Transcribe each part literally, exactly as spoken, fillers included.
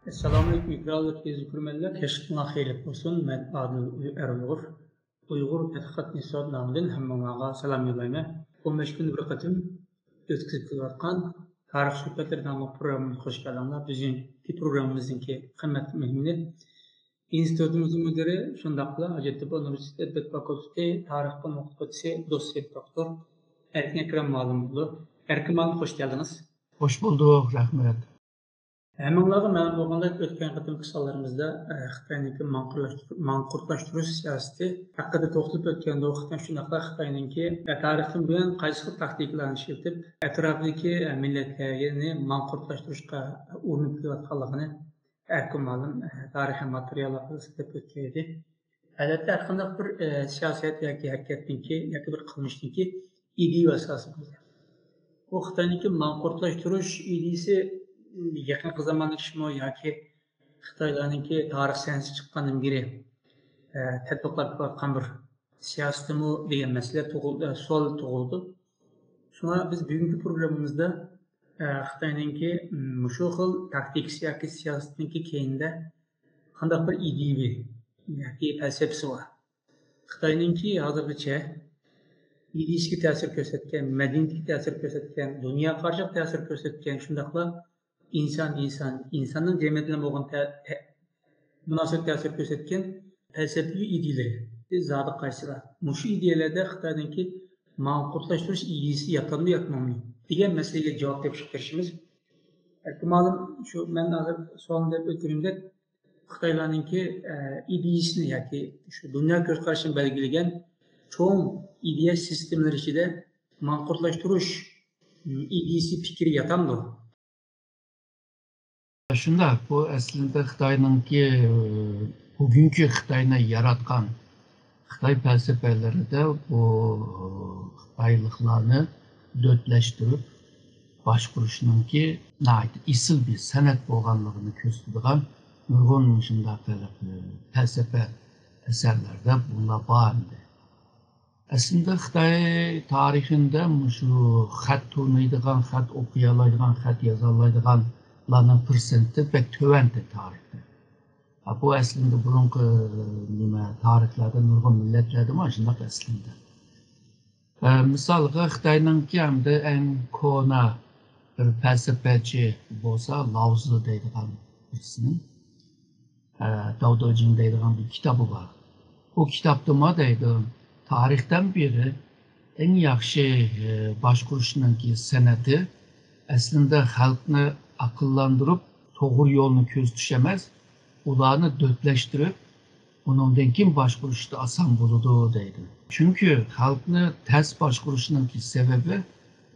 ئەسسالامۇئەلەيكۇم، ئىكراملىق تېلېۋىزور كۆرۈرمەنلەر، كەچلىكىڭلار خەيرلىك بولسۇن. مەن ئادىل ئەر ئۇيغۇر. ئۇيغۇر تەتقىقات ئىنستىتۇتى نامىدىن ھەممىڭلارغا سالام يوللايمەن. ئون بەش كۈندە بىر قېتىم ئۆتكۈزۈپ كېلىۋاتقان تارىخ سۆھبەتلىرى ناملىق پروگراممىمىزغا خۇش كەلدىڭلار. بۈگۈنكى پروگراممىمىزنىڭكى قىممەتلىك مېھمىنى ئىنستىتۇتىمىزنىڭ مۇدىرى، شۇنداقلا ھاجەتتېپە ئۇنىۋېرسىتېتى ئەدەبىيات فاكۇلتېتى تارىخ پەن ئوقۇتقۇچىسى، دوتسېنت دوكتور ئەركىن ئەكرەم مۇئەللىم بولىدۇ. ئەركىن مۇئەللىم، خۇش كەلدىڭىز. خوش بولدۇق، رەھمەت. ھەممىڭلارغا مەلۇم بولغاندەك، ئۆتكەن قېتىمقى سانلىرىمىزدا، ئە، خىتاينىڭكى ماڭقۇرتلاشتۇر-، ماڭقۇرتلاشتۇرۇش سىياسىتى ھەققىدە توختىلىپ ئۆتكەندۇق. شۇنداقلا خىتاينىڭكى، ئە، تارىختىن بۇيان قايسى خىل تاكتىكىلارنى ئىشلىتىپ، ئەتراپىدىكى، ئە، مىللەتلەرنى ماڭقۇرتلاشتۇرۇشقا ئۇرۇنۇپ كېلىۋاتقانلىقىنى ئەركىن مۇئەللىم، ئە، تارىخىي ماتېرىياللاردا ئىسپاتلاپ ئۆتكەن ئىدى. ئادەتتە ھەرقانداق بىر، ئە، سىياسەت ياكى ھەرىكەتنىڭكى ياكى بىر قىلمىشنىڭكى ئىدىيە ئاساسى بولىدۇ. بۇ خىتاينىڭكى ماڭقۇرتلاشتۇرۇش ئىدىيىسى، ئە، يېقىنقى زاماندا ئىشمۇ ياكى خىتايلارنىڭكى تارىخ سەھنىسىگە چىققاندىن بېرى، ئە، تەتبىقلاپ كېلىۋاتقان بىر سىياسىتىمۇ دېگەن مەسىلە تۇغۇل-، ئە، سوئال تۇغۇلىدۇ. شۇڭا بىز بۈگۈنكى پروگراممىمىزدا، ئە، خىتاينىڭكى، م، مۇشۇ خىل تاكتىكىسى ياكى سىياسىتىنىڭكى كەينىدە قانداق بىر ئىدىيەۋى ياكى پەلسەپىسى بار؟ خىتاينىڭكى ھازىرغىچە ئىدىيىسىگە تەسىر كۆرسەتكەن، مەدەنىيىتىگە تەسىر كۆرسەتكەن، دۇنيا قارىشىغا تەسىر كۆرسەتكەن، شۇنداقلا ئىنسان، ئىنسان، ئىنساننىڭ جەمئىيەت بىلەن بولغان تە-، تە-، مۇناسىۋەت تەسىر كۆرسەتكەن پەلسەپىۋى ئىدىيەلىرى زادى قايسىلار؟ مۇشۇ ئىدىيەلەردە خىتاينىڭكى ماڭقۇرتلاشتۇرۇش ئىدىيىسى ياتامدۇ، ياتمامدۇ دېگەن مەسىلىگە جاۋاب تېپىشقا تىرىشىمىز. ئەركىن مۇئەللىم، شۇ مەن ھازىر سوئالنى دەپ ئۆتكىنىمدەك، خىتايلارنىڭكى، ئە، ئىدىيىسىنى ياكى شۇ دۇنيا كۆز قارىشىنى بەلگىلىگەن چوڭ ئىدىيە سىستېمىلىرى ئىچىدە ماڭقۇرتلاشتۇرۇش، م، ئىدىيىسى، پىكرى ياتامدۇ؟ شۇنداق، بۇ ئەسلىدە خىتاينىڭكى، بۈگۈنكى خىتاينى ياراتقان خىتاي پەلسەپىلىرىدە بۇ خىتايلىقلارنى دۆتلەشتۈرۈپ باشقۇرۇشنىڭكى ناھايىتى ئېسىل بىر سەنئەت بولغانلىقىنى كۆرسىتىدىغان نۇرغۇن مۇشۇنداق پەلسەپە ئەسەرلەردە بۇلار بار ئىدى. ئەسلىدە خىتاي تارىخىندا مۇشۇ خەت تونۇيدىغان، خەت ئوقۇيالايدىغان، خەت يازالايدىغانلارنىڭ پىرسەنتى بەك تۆۋەندى تارىختا. ھە، بۇ ئەسلىدە بۇرۇنقى، نېمە، تارىخلاردا نۇرغۇن مىللەتلەردە مانا شۇنداق ئەسلىدە. ئە، مىسالغا خىتاينىڭكى ھەمدە ئەڭ كونا بىر پەلسەپىچى بولسا لاۋزى دەيدىغان بىرسىنىڭ، ئە، داۋدېجىڭ دەيدىغان بىر كىتابى بار. ئۇ كىتابتىمۇ دەيدۇ، تارىختىن بېرى ئەڭ ياخشى، ئە، باشقۇرۇشنىڭكى سەنئىتى ئەسلىدە خەلقنى ئاقىللاندۇرۇپ، توغرا يولنى كۆرسىتىش ئەمەس، ئۇلارنى دۆتلەشتۈرۈپ، ئۇنىڭدىن كېيىن باشقۇرۇشتا ئاسان بولىدۇ دەيدۇ. چۈنكى خەلقنى تەس باشقۇرۇشنىڭكى سەۋەبى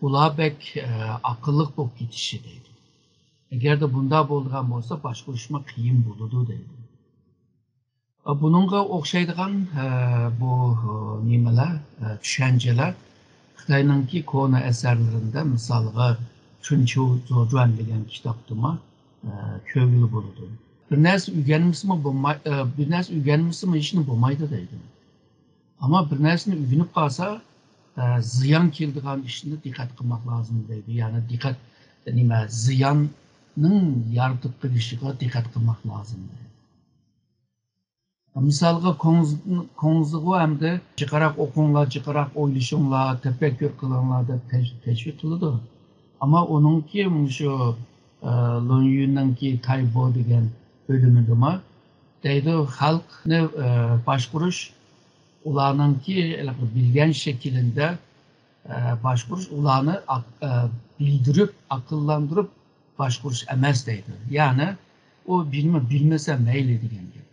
ئۇلار بەك، ئە، ئاقىللىق بولۇپ كېتىشى دەيدۇ. ئەگەردە بۇنداق بولىدىغان بولسا، باشقۇرۇشمۇ قىيىن بولىدۇ دەيدۇ. ئە، بۇنىڭغا ئوخشايدىغان، ئە، بۇ، ئە، نېمىلەر، ئە، چۈشەنچىلەر خىتاينىڭكى كونا ئەسەرلىرىدە، مىسالغا، چۈنچيۇ زوجۈەن دېگەن كىتابتىمۇ، ئە، كۆرگىلى بولىدۇ. بىر نەرسە ئۆگەنمىسىمۇ بولماي-، ئە، بىر نەرسە ئۆگەنمىسىمۇ ھېچنېمە بولمايدۇ دەيدۇ. ئەمما بىر نەرسىنى ئۆگىنىپ قالسا، ئە، زىيان كېلىدىغان ئىشنى دىققەت قىلماق لازىم دەيدۇ. يەنى دىققەت، نېمە، زىياننىڭ يارىتىپ قېلىشىغا دىققەت قىلماق لازىم دەيدۇ. مىسالغا، كۇڭزى-، كۇڭزىغۇ ئەمدى جىقراق ئوقۇڭلار، جىقراق ئويلىشىڭلار، تەپەككۇر قىلىڭلار دەپ تەش-، تەشۋىق قىلىدۇ. ئەمما ئۇنىڭكى مۇشۇ، ئە، لون يۈنىڭكى تايبو دېگەن بۆلۈمىدىمۇ دەيدۇ، خەلقنى، ئە، باشقۇرۇش، ئۇلارنىڭكى ھېلىقى بىلگەن شەكلىدە، ئە، باشقۇرۇش، ئۇلارنى ئاق-، ئە، بىلدۈرۈپ، ئاقىللاندۇرۇپ باشقۇرۇش ئەمەس دەيدۇ. يەنى ئۇ بىلمە-، بىلمىسە مەيلى دېگەن گەپ.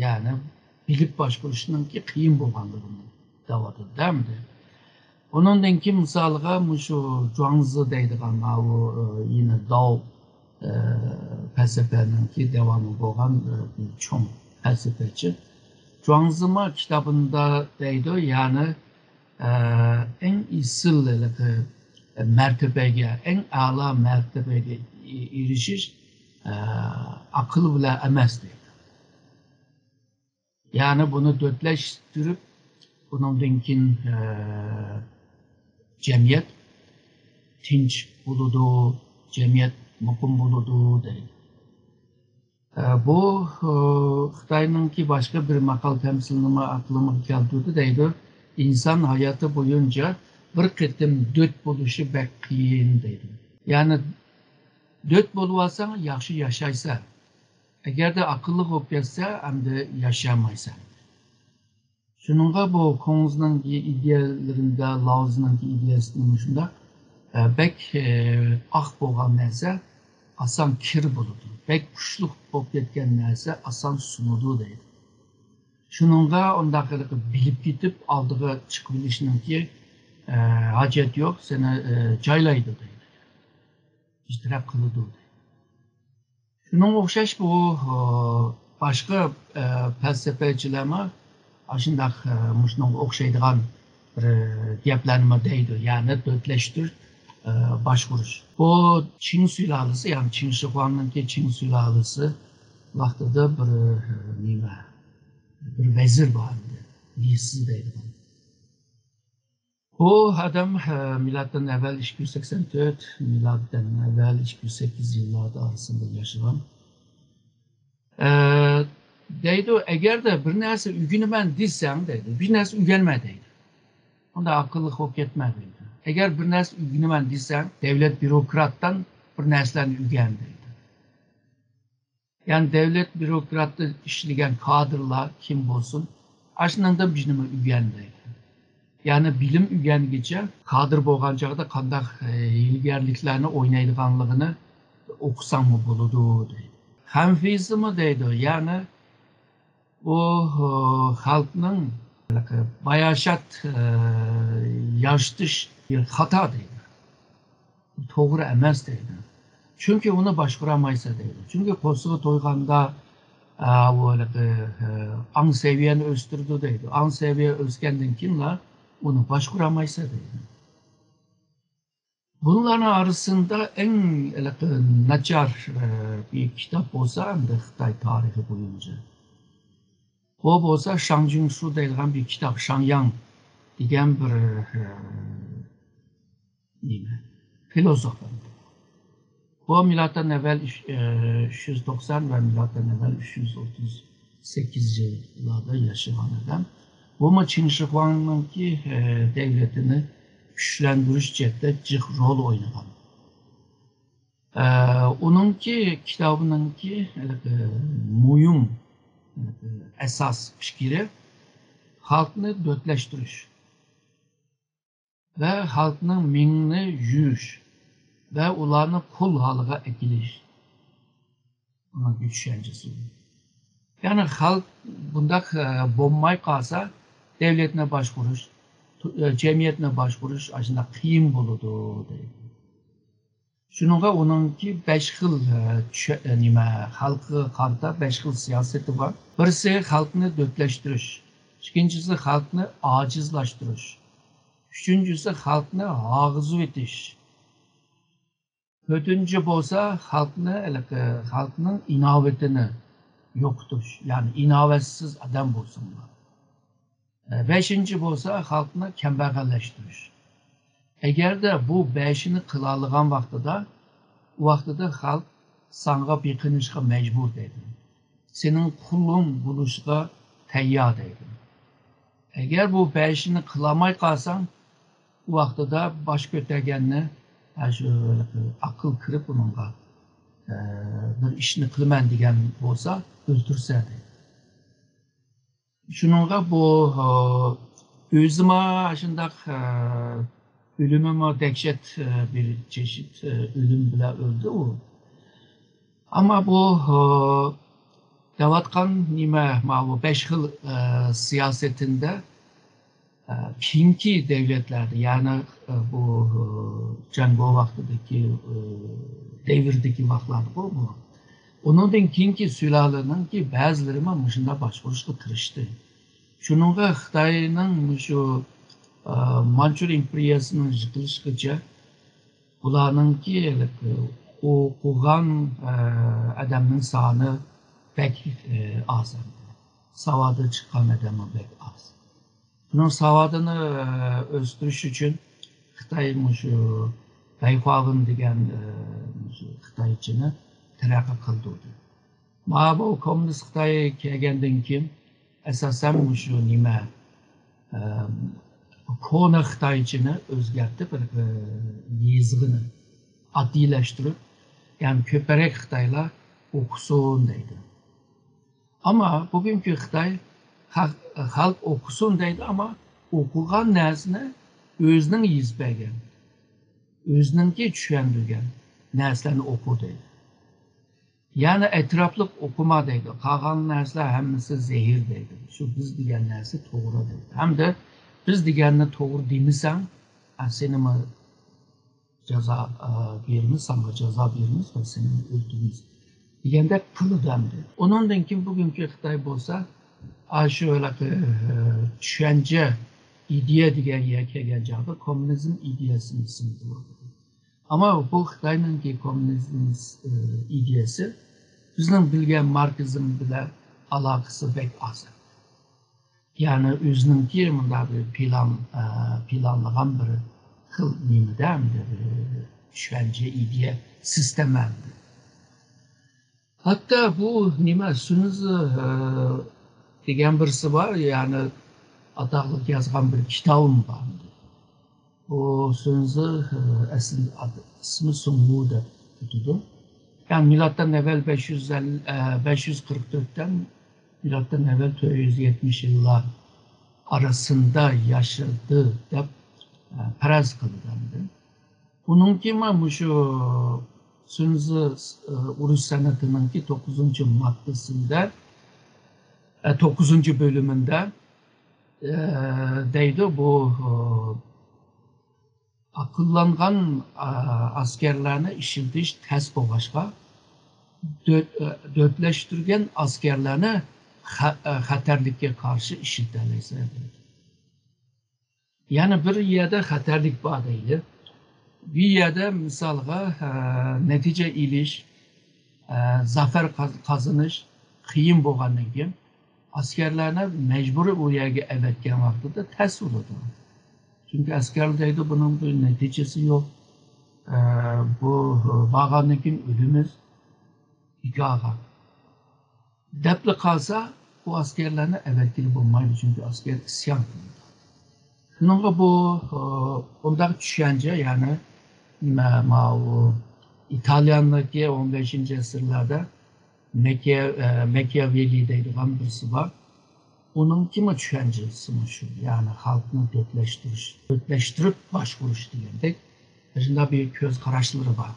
يەنى بىلىپ باشقۇرۇشنىڭكى قىيىن بولغانلىقىنى دەۋاتىدۇ ئەمدى. ئۇنىڭدىن كېيىن مىسالغا مۇشۇ جۇاڭزى دەيدىغان ماۋۇ، ئە، يەنە داۋ، ئە، پەلسەپىنىڭكى داۋامى بولغان، ئە، بىر چوڭ پەلسەپىچى. جۇاڭزىمۇ كىتابىندا دەيدۇ، يەنى، ئە، ئەڭ ئېسىل ھېلىقى مەرتىۋەگە، ئەڭ ئەلا مەرتىۋەگە ئېرىشىش، ئە، ئاقىل بىلەن ئەمەس دەيدۇ. يەنى بۇنى دۆتلەشتۈرۈپ، بۇنىڭدىن كېيىن، ئە، جەمئىيەت تىنچ بولىدۇ، جەمئىيەت مۇقىم بولىدۇ دەيدۇ. ئە، بۇ، ئە، خىتاينىڭكى باشقا بىر ماقال تەمسىلىنىمۇ ئەقلىمگە كەلتۈردى دەيدۇ. ئىنسان ھاياتى بويىچە بىر قېتىم دۆت بولۇشى بەك قىيىن دەيدۇ. يەنى دۆت بولۇۋالساڭ ياخشى ياشايسەن. ئەگەردە ئاقىللىق بولۇپ كەتسە، ئەمدى ياشىيالمايسەن. شۇنىڭغا بۇ كۇڭزىنىڭكى ئىدىيەلىرىدە، لاۋزىنىڭكى ئىدىيەسىدە مۇشۇنداق، ئە، بەك، ئە، ئاق بولغان نەرسە ئاسان كىر بولىدۇ. بەك كۈچلۈك بولۇپ كەتكەن نەرسە ئاسان سۇنىدۇ دەيدۇ. شۇنىڭغا ئۇنداق قىلىپ بىلىپ كېتىپ ئالدىغا چىقىۋېلىشنىڭكى، ئە، ھاجەت يوق، سېنى، ئە، جايلايدۇ دەيدۇ. ئىجتىراپ قىلىدۇ دەيدۇ. شۇنىڭغا ئوخشاش بۇ، ئە، باشقا، ئە، پەلسەپىچىلەرمۇ ئاشۇنداق، ئە، مۇشۇنىڭغا ئوخشايدىغان بىر، ئە، گەپلەرنىمۇ دەيدۇ. يەنى دۆتلەشتۈرۈش، ئە، باشقۇرۇش. بۇ چىڭ سۇلالىسى، يەنى چىڭ شىخۇاڭنىڭكى چىڭ سۇلالىسى ۋاقتىدا بىر، ئە، نېمە، بىر ۋەزىر بار ئىدى. لى سى دەيدىغان. بۇ ئادەم، ئە، مىلادتىن ئەۋۋەل ئىككى يۈز سەكسەن تۆت، مىلادتىن ئەۋۋەل ئىككى يۈز سەككىز يىللاردا ئارىسىدا ياشىغان. ئە، دەيدۇ، ئەگەردە بىر نەرسە ئۆگىنىمەن دېسەڭ، دەيدۇ، بىر نەرسە ئۆگەنمە دەيدۇ. ئۇنداق ئاقىللىق بولۇپ كەتمە دەيدۇ. ئەگەر بىر نەرسە ئۆگىنىمەن دېسەڭ، دەۋلەت بيۇروكراتتىن بىر نەرسىلەرنى ئۆگەن دەيدۇ. يەنى دەۋلەت بيۇروكراتتا ئىشلىگەن كادىرلار كىم بولسۇن، ئاشۇنىڭدىن بىر نېمە ئۆگەن دەيدۇ. يەنى بىلىم ئۆگەنگىچە كادىر بولغان چاغدا قانداق، ئە، ھىيلىگەرلىكلەرنى ئوينايدىغانلىقىنى ئوقۇساڭمۇ بولىدۇ دەيدۇ. خەنفىزمۇ دەيدۇ، يەنى بۇ، ئە، خەلقنىڭ باياشات، ئە، ياشىتىش بىر خاتا دەيدۇ. توغرا ئەمەس دەيدۇ. چۈنكى ئۇنى باشقۇرالمايسەن دەيدۇ. چۈنكى قورسىقى تويغاندا، ئە، ئۇ ھېلىقى، ئە، ئاڭ سەۋىيەنى ئۆستۈرىدۇ دەيدۇ. ئاڭ سەۋىيە ئۆسكەندىن كېيىنلا ئۇنى باشقۇرالمايسەن دەيدۇ. بۇلارنىڭ ئارىسىدا ئەڭ ھېلىقى ناچار، ئە، بىر كىتاب بولسا، ئەمدى خىتاي تارىخى بويىچە. بۇ بولسا شاڭ جىڭشۇ دەيدىغان بىر كىتاب، شاڭياڭ دېگەن بىر، ئە، نېمە، فىلوسوف. بۇ مىلادتىن ئەۋۋەل ئۈچ، ئە، ئۈچ يۈز توقسان ۋە مىلادتىن ئەۋۋەل ئۈچ يۈز ئوتتۇز سەككىز يىللاردا ياشىغان ئادەم. بۇمۇ چىڭ شىخۇاڭنىڭكى، ئە، دەۋلىتىنى كۈچلەندۈرۈش جەھەتتە جىق رول ئوينىغان. ئە، ئۇنىڭكى كىتابىنىڭكى، ئە، مۇھىم، ئە، ئاساس پىكرى خەلقنى دۆتلەشتۈرۈش ۋە خەلقنىڭ مېڭىنى يۇيۇش ۋە ئۇلارنى قۇل ھالىغا ئەكېلىش. ئۇنىڭكى چۈشەنچىسى. يەنى خەلق بۇنداق، ئە، بولماي قالسا، دەۋلەتنى باشقۇرۇش، تو-، ئە، جەمئىيەتنى باشقۇرۇش ئاشۇنداق قىيىن بولىدۇ، دەيدۇ. شۇنىڭغا ئۇنىڭكى بەش خىل، ئە، چۈشە-، ئە، نېمە، خەلققە قارىتا بەش خىل سىياسىتى بار. بىرسى خەلقنى دۆتلەشتۈرۈش، ئىككىنچىسى خەلقنى ئاجىزلاشتۇرۇش، ئۈچىنچىسى خەلقنى ھاغزىۋېتىش، تۆتىنچى بولسا خەلقنى، ھېلىقى خەلقنىڭ ئىناۋىتىنى يوقىتىش، يەنى ئىناۋەتسىز ئادەم بولسۇنلار. بەشىنچى بولسا خەلقنى كەمبەغەللەشتۈرۈش. ئەگەردە بۇ بەشىنى قىلالىغان ۋاقتىدا، ئۇ ۋاقتىدا خەلق ساڭا بېقىنىشقا مەجبۇر دەيدۇ. سېنىڭ قۇلۇڭ بولۇشقا تەييار دەيدۇ. ئەگەر بۇ بەشىنى قىلالماي قالساڭ، ئۇ ۋاقتىدا باش كۆتەرگەننى، ھە، شۇ ئاقىل كىرىپ ئۇنىڭغا، ئە، بىر ئىشنى قىلىمەن دېگەن بولسا، ئۆلتۈرسە دەيدۇ. شۇنىڭغا بۇ، ئە، ئۆزىمۇ شۇنداق، ئە، ئۆلۈمىمۇ دەھشەت، ئە، بىر چېشىت، ئە، ئۆلۈم بىلەن ئۆلدى ئۇ. ئەمما بۇ، ئە، دەۋاتقان نېمە، ماۋۇ بەش خىل، ئە، سىياسىتىندە، ئە، كېيىنكى دەۋرلەردە، يەنى، ئە، بۇ، ئە، جەڭگو ۋاقتىدىكى، ئە، دەۋردىكى ۋاقىتلاردىغۇ بۇ. ئۇنىڭدىن كېيىنكى سۇلالىنىڭكى بەزىلىرىمۇ مۇشۇنداق باشقۇرۇشقا تىرىشتى. شۇنىڭغا خىتاينىڭ مۇشۇ، ئە، مانچۇر ئىمپېرىيەسىنىڭ يىقىلىشىغىچە بۇلارنىڭكى، ئوقۇغان، ئە، ئادەمنىڭ سانى بەك، ئە، ئاز ئەمدى. ساۋادى چىققان ئادەممۇ بەك ئاز. بۇنىڭ ساۋادىنى، ئە، ئۆستۈرۈش ئۈچۈن خىتاي مۇشۇ، بەيخۇاۋېن دېگەن، ئە، خىتايچىنى تەرەققىي قىلدۇردى. مانا بۇ كوممۇنىست خىتاي كەلگەندىن كېيىن، ئاساسەن مۇشۇ نېمە، ئە، كونا خىتايچىنى ئۆزگەرتىپ، بىر، بىر يېزىقىنى ئاددىيلەشتۈرۈپ، يەنى كۆپرەك خىتايلار ئوقۇسۇن دەيدۇ. ئەمما بۈگۈنكى خىتاي خەق-، خەلق ئوقۇسۇن دەيدۇ، ئەمما ئوقۇغان نەرسىنى ئۆزىنىڭ يېزىپ بەرگەن، ئۆزىنىڭكى چۈشەندۈرگەن نەرسىلەرنى ئوقۇ دەيدۇ. يەنى ئەتراپلىق ئوقۇما دەيدۇ. قالغان نەرسىلەر ھەممىسى زەھەر دەيدۇ. شۇ بىز دېگەن نەرسە توغرا دەيدۇ. ھەمدە بىز دېگەننى توغرا دېمىسەڭ، ئە، سېنىمۇ جازا، ئە، بېرىمىز، ساڭا جازا بېرىمىز ۋە سېنى ئۆلتۈرىمىز دېگەندەك قىلىدۇ ئەمدى. ئۇنىڭدىن كېيىن بۈگۈنكى خىتاي بولسا، ئاشۇ ھېلىقى، ئە، چۈشەنچە، ئىدىيە دېگەن يەرگە كەلگەن چاغدا كوممۇنىزم ئىدىيەسىنى سىنىتىۋاتىدۇ. ئەمما بۇ خىتاينىڭكى كوممۇنىزم، ئى، ئىدىيەسى بىزنىڭ بىلگەن ماركسىزم بىلەن ئالاقىسى بەك ئاز. يەنى ئۆزىنىڭكى مۇنداق بىر پىلان، ئى، پىلانلىغان بىر خىل نېمىدە، بىر چۈشەنچە، ئىدىيە، سىستېما. ھەتتا بۇ نېمە، سۈنزى، ئى، دېگەن بىرسى بار، يەنى ئاتاقلىق يازغان بىر كىتابىمۇ بار. بۇ سۈنزى، ئى، ئەسلى ئات-، ئىسمى سۇڭۋۇ دەپ ئۆتىدۇ. يەنى مىلادتىن ئەۋۋەل بەش يۈز ئەللىك، ئى، بەش يۈز قىرىق تۆتتىن مىلادتىن ئەۋۋەل تۆت يۈز يەتمىش يىللار ئارىسىندا ياشىدى دەپ، ئى، پەرەز قىلىنىدۇ. ئۇنىڭكى ما مۇشۇ سۈنزى، ئى، ئۇرۇش سەنئىتىنىڭكى توققۇزىنچى ماددىسىدە، ئى، توققۇزىنچى بۆلۈمىندە، ئى، دەيدۇ، بۇ، ئى، ئاقىللانغان، ئى، ئەسكەرلەرنى ئىشلىتىش تەس بولغاچقا، دۆ-، ئى، دۆتلەشتۈرگەن ئەسكەرلەرنى خە-، ئى، خەتەرلىككە قارشى ئىشلىتەلەيسەن دەيدۇ. يەنى بىر يەردە خەتەرلىك بار دەيدۇ. بىر يەردە مىسالغا، ئە، نەتىجە ئېلىش، ئە، زەپەر قاز-، قازىنىش قىيىن بولغاندىن كېيىن، ئەسكەرلەرنى مەجبۇرىي ئۇ يەرگە ئەۋەتكەن ۋاقتىدا تەس بولىدۇ. چۈنكى ئەسكەر دەيدۇ، بۇنىڭ بىر نەتىجىسى يوق. ئە، بۇ بارغاندىن كېيىن ئۆلىمىز بىكارغا. دەپلا قالسا، بۇ ئەسكەرلەرنى ئەۋەتكىلى بولمايدۇ، چۈنكى ئەسكەر ئىسيان قىلىدۇ. شۇنىڭغا بۇ، ئۇ، بۇنداق چۈشەنچە، يەنى نېمە، ماۋۇ ئىتالىيەننىڭكى ئون بەشىنچى ئەسىرلەردە مەكىيا-، ئە، مەكىياۋېللى دەيدىغان بىرسى بار. ئۇنىڭكىمۇ چۈشەنچىسىمۇ شۇ، يەنى خەلقنى دۆتلەشتۈرۈش، دۆتلەشتۈرۈپ باشقۇرۇش دېگەندەك، شۇنداق بىر كۆز قاراشلىرى بار.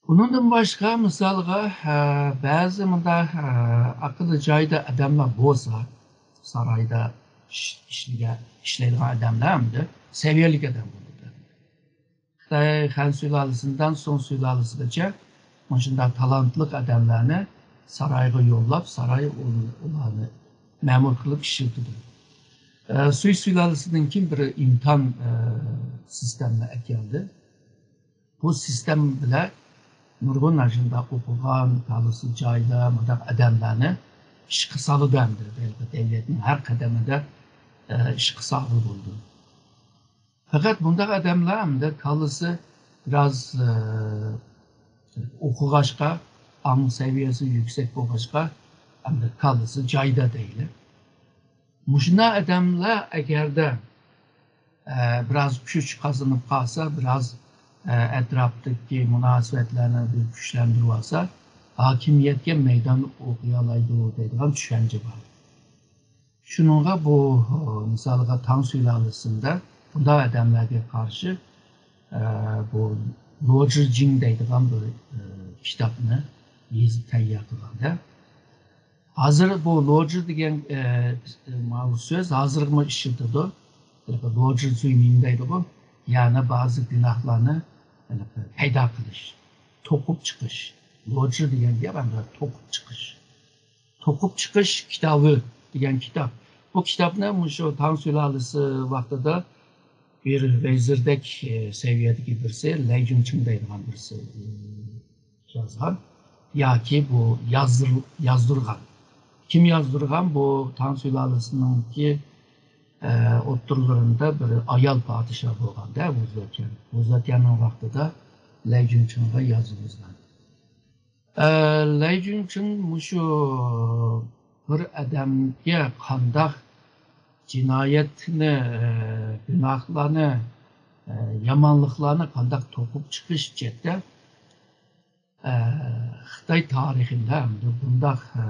ئۇنىڭدىن باشقا، مىسالغا، ھە، بەزى مۇنداق، ھە، ئەقلى جايىدا ئادەملەر بولسا، سارايدا ئىش-، ئىشلىگە-، ئىشلەيدىغان ئادەملەر ئەمدى سەۋىيەلىك ئادەم بولىدۇ. خىتاي خەن سۇلالىسىدىن سۇڭ سۇلالىسىغىچە مۇشۇنداق تالانتلىق ئادەملەرنى سارايغا يوللاپ، ساراي ئۇل-، ئۇلارنى مەمۇر قىلىپ ئىشلىتىدۇ. ئە، سۈي سۇلالىسىدىن كېيىن بىر ئىمتىھان، ئە، سىستېما ئەكەلدى. بۇ سىستېما بىلەن نۇرغۇن ئاشۇنداق ئوقۇغان، كاللىسى جايىدا مۇنداق ئادەملەرنى ئىشقا سالىدۇ ئەمدى. دەۋلەتنىڭ ھەر قەدىمىدە، ئە، ئىشقا سالغىلى بولىدۇ. پەقەت بۇنداق ئادەملەر ئەمدى كاللىسى بىراز، ئە، ئوقۇغاچقا، ئاڭ سەۋىيەسى يۈكسەك بولغاچقا، ئەمدى كاللىسى جايىدا دەيلى. مۇشۇنداق ئادەملەر ئەگەردە، ئە، بىراز كۈچ قازىنىپ قالسا، بىراز، ئە، ئەتراپتىكى مۇناسىۋەتلەرنى بىر كۈچلەندۈرۈۋالسا، ھاكىمىيەتكە مەيدان ئوقۇيالايدۇ دەيدىغان چۈشەنچە بار. شۇنىڭغا بۇ، ئە، مىسالغا تاڭ سۇلالىسىدە بۇنداق ئادەملەرگە قارشى، ئە، بۇ لوجىجىڭ دەيدىغان بىر، ئە، كىتابنى يېزىپ تەييار قىلغاندا، ھازىر بۇ لوجى دېگەن، ئە، ماۋۇ سۆز ھازىرغىمۇ ئىشلىتىدۇ. لوجى زۇيمىڭ دەيدىغۇ. يەنى بەزى گۇناھلارنى پەيدا قىلىش، توقۇپ چىقىش. لوجى دېگەن گەپ ئەمدى توقۇپ چىقىش. توقۇپ چىقىش كىتابى دېگەن كىتاب. بۇ كىتابنى مۇشۇ تاڭ سۇلالىسى ۋاقتىدا بىر ۋەزىردەك، ئە، سەۋىيەدىكى بىرسى، لەي جۇڭچىڭ دەيدىغان بىرسى، ئە، يازغان ياكى بۇ يازدۇر-، يازدۇرغان. كىم يازدۇرغان؟ بۇ تاڭ سۇلالىسىنىڭكى، ئوتتۇرىلىرىدا بىر ئايال پادىشاھ بولغاندا ۋۇزېتيەن. ۋۇزېتيەننىڭ ۋاقتىدا لەي جۈنچىڭغا يازغۇزغان. ئە، لەي جۈنچىڭ مۇشۇ بىر ئادەمگە قانداق جىنايەتنى، ئە، گۇناھلارنى، ئە، يامانلىقلارنى قانداق توقۇپ چىقىش جەھەتتە، ئە، خىتاي تارىخىدا ئەمدى بۇنداق، ئە،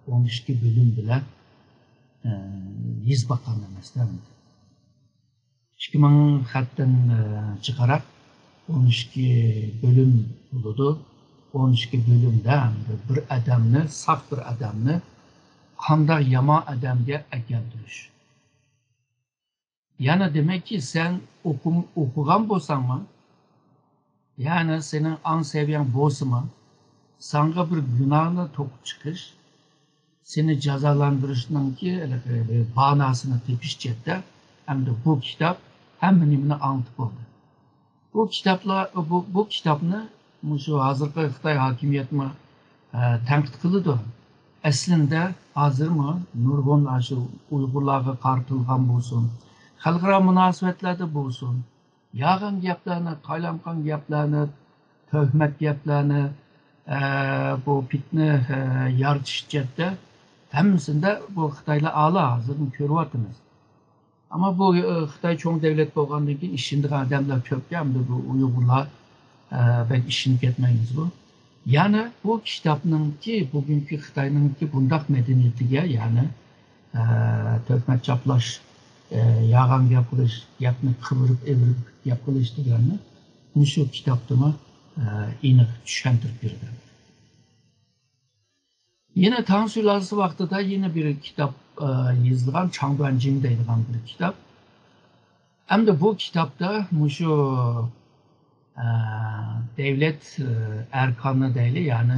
ئون ئىككى بۆلۈم بىلەن، ئە، يېزىپ باققان ئەمەستە ئەمدى. ئىككى مىڭ خەتتىن، ئە، جىقراق ئون ئىككى بۆلۈم بولىدۇ. ئون ئىككى بۆلۈمدە بىر ئادەمنى، ساق بىر ئادەمنى قانداق يامان ئادەمگە ئەكەلدۈرۈش. يەنى دېمەككى، سەن ئوقۇم-، ئوقۇغان بولساڭمۇ، يەنى سېنىڭ ئاڭ سەۋىيەڭ بولسىمۇ، ساڭا بىر گۇناھنى توقۇپ چىقىش، سېنى جازالاندۇرۇشنىڭكى ھېلىقى بىر باناسىنى تېپىش جەھەتتە ئەمدى بۇ كىتاب ھەممە نېمىنى ئاڭلىتىپ بولدى. بۇ كىتابلار، بۇ، بۇ كىتابنى مۇشۇ ھازىرقى خىتاي ھاكىمىيەتمۇ، ئە، تەنقىد قىلىدۇ. ئەسلىندە ھازىرمۇ نۇرغۇن ئاشۇ ئۇيغۇرلارغا قارىتىلغان بولسۇن، خەلقئارا مۇناسىۋەتلەردە بولسۇن، يالغان گەپلەرنى، قالايمىقان گەپلەرنى، تۆھمەت گەپلەرنى، ئە، بۇ پىتنە، ئە، يارىتىش جەھەتتە ھەممىسىندە بۇ خىتايلار ئالا، ھازىرمۇ كۆرۈۋاتىمىز. ئەمما بۇ، ئە، خىتاي چوڭ دۆلەت بولغاندىن كېيىن ئىشىنىدىغان ئادەملەر كۆپكەن، ئەمدى بۇ ئۇيغۇرلار، ئە، بەك ئىشىنىپ كەتمەيمىزغۇ. يەنى بۇ كىتابنىڭكى، بۈگۈنكى خىتاينىڭكى بۇنداق مەدەنىيىتىگە، يەنى، ئە، تۆھمەت چاپلاش، ئە، يالغان گەپ قىلىش، گەپنى قىۋىرىپ ئېۋىرىپ گەپ قىلىش دېگەننى مۇشۇ كىتابتىمۇ، ئە، ئېنىق چۈشەندۈرۈپ بېرىدۇ. يەنە تاڭ سۇلالىسى ۋاقتىدا يەنە بىر كىتاب، ئە، يېزىلغان، چاڭ دۇەنجىڭ دەيدىغان بىر كىتاب. ئەمدى بۇ كىتابتا مۇشۇ، ئە، دۆلەت، ئە، ئەركانى دەيلى، يەنى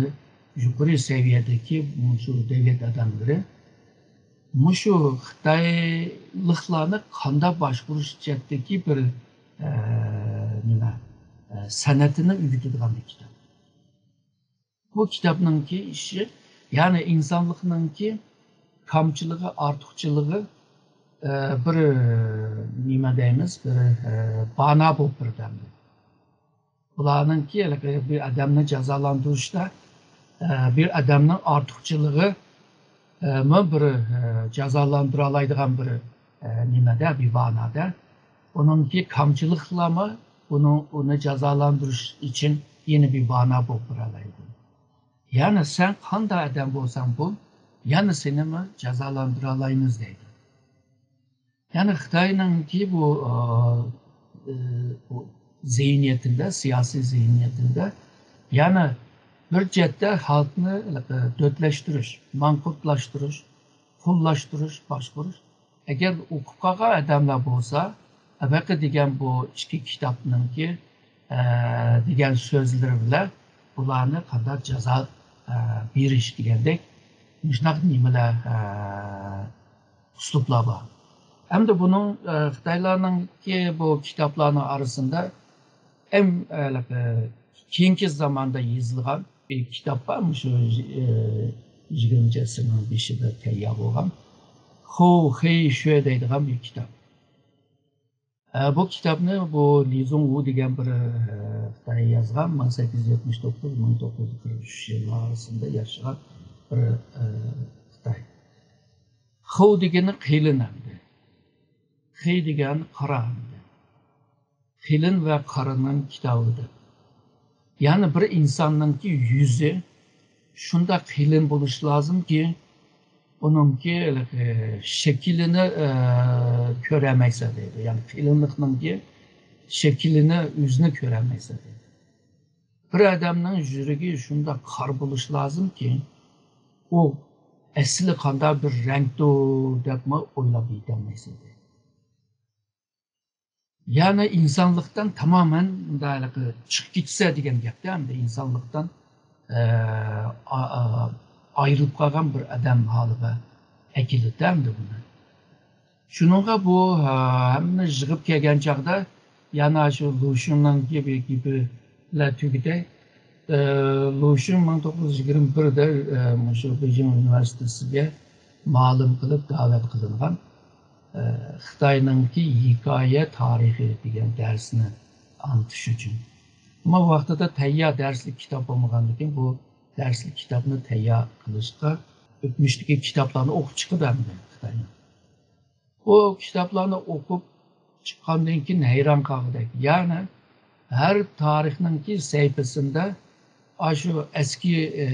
يۇقىرى سەۋىيەدىكى مۇشۇ دۆلەت ئادەملىرى مۇشۇ خىتايلىقلارنى قانداق باشقۇرۇش جەھەتتىكى بىر، ئە، نېمە، ئە، سەنئىتىنى ئۆگىتىدىغان بىر كىتاب. بۇ كىتابنىڭكى ئىشى، يەنى ئىنسانلىقنىڭكى كامچىلىقى، ئارتۇقچىلىقى، ئە، بىر، نېمە دەيمىز، بىر، ئە، بانا بولۇپ بېرىدۇ. بۇلارنىڭكى ھېلىقى بىر ئادەمنى جازالاندۇرۇشتا، ئە، بىر ئادەمنىڭ ئارتۇقچىلىقى، ئە، مۇ بىر، ئە، جازالاندۇرالايدىغان بىر، ئە، نېمىدە، بىر بانادا. ئۇنىڭكى كامچىلىقلارمۇ ئۇنىڭ، ئۇنى جازالاندۇرۇش ئۈچۈن يەنە بىر بانا بولۇپ تۇرالايدۇ. يەنى سەن قانداق ئادەم بولساڭ بول، يەنە سېنىمۇ جازالاندۇرالايمىز دەيدۇ. يەنى خىتاينىڭكى بۇ، ئا، ئى، بۇ زېھنىيىتىدە، سىياسىي زېھنىيىتىدە يەنى بىر جەھەتتە خەلقنى دۆتلەشتۈرۈش، ماڭقۇرتلاشتۇرۇش، قۇللاشتۇرۇش، باشقۇرۇش. ئەگەر ئوقۇپ قالغان ئادەملەر بولسا، ئەبەقى دېگەن بۇ ئىككى كىتابنىڭكى، ئە، دېگەن سۆزلىرى بىلەن بۇلارنى قانداق جازا، ئە، بېرىش دېگەندەك مۇشۇنداق نېمىلەر، ئە، ئۇسلۇبلار بار. ھەمدە بۇنىڭ، ئە، خىتايلارنىڭكى بۇ كىتابلارنىڭ ئارىسىدا ئەڭ، ئە، كېيىنكى زاماندا يېزىلغان بىر كىتاب بار، مۇشۇ، ئە، يىگىرمىنچى ئەسىرنىڭ بېشىدا تەييار بولغان خو خېي شۈە دەيدىغان بىر كىتاب. ئە، بۇ كىتابنى بۇ لى زۇڭ ۋۇ دېگەن بىر، ئە، خىتاي يازغان، مىڭ سەككىز يۈز يەتمىش توققۇز، مىڭ توققۇز يۈز قىرىق ئۈچ يىللار ئارىسىدا ياشىغان بىر، ئە، خىتاي. خو دېگىنى قېلىن ئەمدى. خېي دېگەن قارا ئەمدى. قېلىن ۋە قارىنىڭ كىتابى دەپ. يەنى بىر ئىنساننىڭكى يۈزى شۇنداق قېلىن بولۇشى لازىمكى، ئۇنىڭكى، ئە، شەكلىنى، ئە، كۆرەلمەيسەن دەيدۇ. يەنى قېلىنلىقنىڭكى شەكلىنى، يۈزىنى كۆرەلمەيسەن دەيدۇ. بىر ئادەمنىڭ يۈرىكى شۇنداق قارا بولۇشى لازىمكى، ئۇ ئەسلى قانداق بىر رەڭدۇر دەپمۇ ئويلاپ يېتەلمەيسەن دەيدۇ. يەنى ئىنسانلىقتىن تامامەن مۇنداق چىقىپ كېتىسە دېگەن گەپتە، ئەمدى ئىنسانلىقتىن، ئە، ئا-، ئا-، ئايرىلىپ قالغان بىر ئادەم ھالىغا ئەكېلىدۇ ئەمدى بۇنى. شۇنىڭغا بۇ، ئە، ھەممىنى يىغىپ كەلگەن چاغدا يەنە شۇ لۇشۈننىڭ گېپى، گېپى بىلەن تۈگىتەي. ئە، لۇشۈن مىڭ توققۇز يۈز يىگىرمە بىردە، ئە، مۇشۇ بېيجىڭ ئۇنىۋېرسىتېتىگە مۇئەللىم قىلىپ دەۋەت قىلىنغان. خىتاينىڭكى ھېكايە تارىخى دېگەن دەرسنى ئاڭلىتىش ئۈچۈن. ئەمما ۋاقتىدا تەييار دەرسلىك كىتاب بولمىغاندىكىن، بۇ دەرسلىك كىتابنى تەييار قىلىشقا ئۆتمۈشتىكى كىتابلارنى ئوقۇپ چىقىدۇ ئەمدى خىتاينىڭ. بۇ كىتابلارنى ئوقۇپ چىققاندىن كېيىن ھەيران قالغۇدەك. يەنى ھەر تارىخنىڭكى سەھىپىسىندە ئاشۇ ئەسكى، ئە،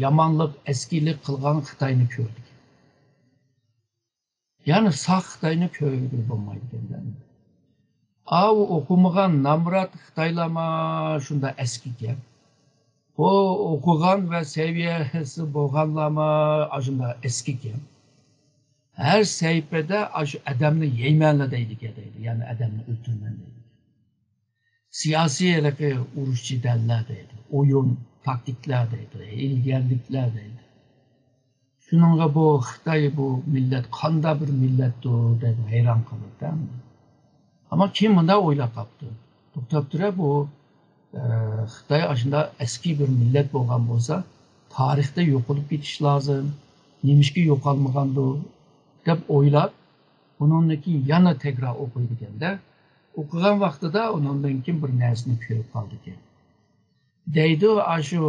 يامانلىق، ئەسكىلىك قىلغان خىتاينى كۆردۇق. يەنى ساق خىتاينى كۆرگىلى بولمايدىكەن. ئاۋۇ ئوقۇمىغان نامرات خىتايلارمۇ شۇنداق ئەسكىكەن. بۇ ئوقۇغان ۋە سەۋىيەسى بولغانلارمۇ ئاشۇنداق ئەسكىكەن. ھەر سەھىپىدە ئاشۇ ئادەمنى يەيمەنلا دەيدىكەن، دەيدۇ. يەنى ئادەمنى ئۆلتۈرىمەن دەيدۇ. سىياسىي ھېلىقى ئۇرۇش جېدەللەر دەيدۇ. ئويۇن، تاكتىكىلار دەيدۇ. ھىيلىگەرلىكلەر دەيدۇ. شۇنىڭغا بۇ خىتاي، بۇ مىللەت قانداق بىر مىللەتتۇر دەپ ھەيران قالىدۇ. ئەمما كېيىن مۇنداق ئويلاپ قاپتۇ. توختاپ تۇرە، بۇ، ئە، خىتاي ئاشۇنداق ئەسكى بىر مىللەت بولغان بولسا، تارىختا يوقىلىپ كېتىش لازىم. نېمىشقا يوقالمىغاندۇ دەپ ئويلاپ، ئۇنىڭدىن كېيىن يەنە تەكرار ئوقۇيدىكەن-دە. ئوقۇغان ۋاقتىدا ئۇنىڭدىن كېيىن بىر نەرسىنى كۆرۈپ قالىدىكەن. دەيدۇ، ئاشۇ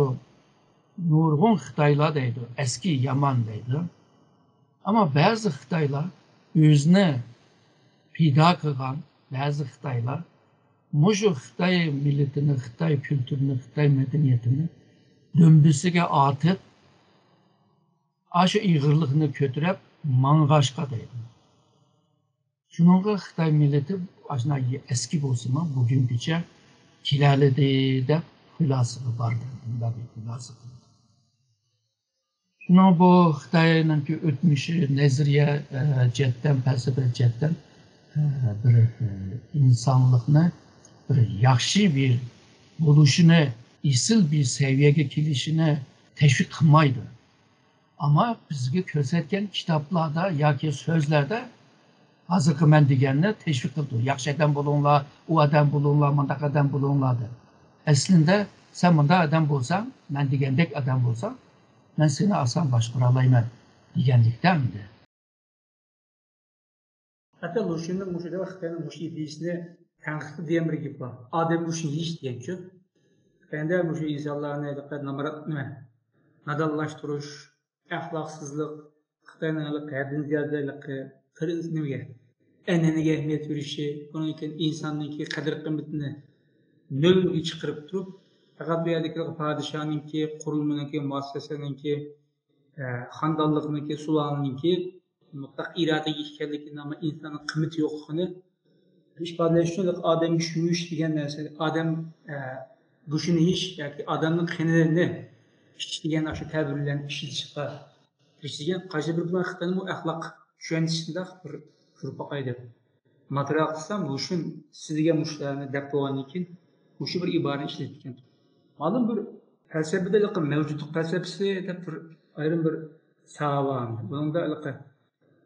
نۇرغۇن خىتايلار دەيدۇ، ئەسكى يامان دەيدۇ. ئەمما بەزى خىتايلار، ئۆزىنى پىدا قىلغان بەزى خىتايلار مۇشۇ خىتاي مىللىتىنى، خىتاي كۈلتۈرىنى، خىتاي مەدەنىيىتىنى دۈمبىسىگە ئارتىپ، ئاشۇ ئېغىرلىقنى كۆتۈرۈپ ماڭغاچقا دەيدۇ. شۇنىڭغا خىتاي مىللىتى ئاشۇنداق ئەسكى بولسىمۇ، بۈگۈنگىچە كېلەلىدى دەپ خۇلاسىغا باردى. مۇنداق بىر خۇلاسە قىلدى. شۇنىڭ بۇ خىتاينىڭكى ئۆتمۈشى نەزەرىيە، ئە، جەھەتتىن، پەلسەپە جەھەتتىن، ئە، بىر، ئە، ئىنسانلىقنى بىر ياخشى بىر بولۇشىنى، ئېسىل بىر سەۋىيەگە كېلىشىنى تەشۋىق قىلمايدۇ. ئەمما بىزگە كۆرسەتكەن كىتابلاردا ياكى سۆزلەردە ھازىرقى مەن دېگەننى تەشۋىق قىلىدۇ. ياخشى ئادەم بولۇڭلار، ئۇ ئادەم بولۇڭلار، مۇنداق ئادەم بولۇڭلار دەپ. ئەسلىندە سەن مۇنداق ئادەم بولساڭ، مەن دېگەندەك ئادەم بولساڭ، مەن سېنى ئاسان باشقۇرالايمەن دېگەنلىكتە ئەمدى. ھەتتا لۇشۈننىڭ مۇشۇ دەۋر خىتاينىڭ مۇشۇ ئىدىيىسىنى تەنقىد قىلىپ دېگەن بىر گېپى بار. ئادەم لۇشۈن يېيىش دېگەنچۇ. خىتايدا مۇشۇ ئىنسانلارنى نامرات نېمە، نادانلاشتۇرۇش، ئەخلاقسىزلىق، خىتاينىڭ ھېلىقى ھەددىدىن زىيادە ھېلىقى قىر-، نېمىگە، ئەنئەنىگە ئەھمىيەت بېرىشى، ئۇنىڭدىن كېيىن ئىنساننىڭكى قەدىر-قىممىتىنى نۆلگە چىقىرىپ تۇرۇپ، پەقەت بۇ يەردىكى پادىشاھنىڭكى، قۇرۇلمىنىڭكى، مۇئەسسەسىنىڭكى، ئە، خانىدانلىقنىڭكى، سۇلالىنىڭكى مۇتلەق ئىرادىگە ئىگىكەنلىكىنى، ئەمما ئىنساننىڭ قىممىتى يوقلۇقىنى ئىپادىلەش ئۈچۈن ئادەمگە شۇ يېيىش دېگەن نەرسە، ئادەم، ئە، گۆشىنى يېيىش ياكى ئادەمنىڭ قېنىنى ئىچىش دېگەن ئاشۇ تەبىرلەرنى ئىشلىتىشقا كىرىشىدىكەن. قايسى بىر بۇ خىتاينىڭ بۇ ئەخلاق چۈشەنچىسىندە بىر كۆرۈپ باقاي دەپ. ماتېرىيال قىلسام، لۇشۈن سىز دېگەن مۇشۇلارنى دەپ بولغاندىن كېيىن، مۇشۇ بىر ئىبارىنى ئىشلىتىپتىكەن. مەلۇم بىر پەلسەپىدە ھېلىقى مەۋجۇتلۇق پەلسەپىسى دەپ بىر ئايرىم بىر ساھە بار. بۇنىڭدا ھېلىقى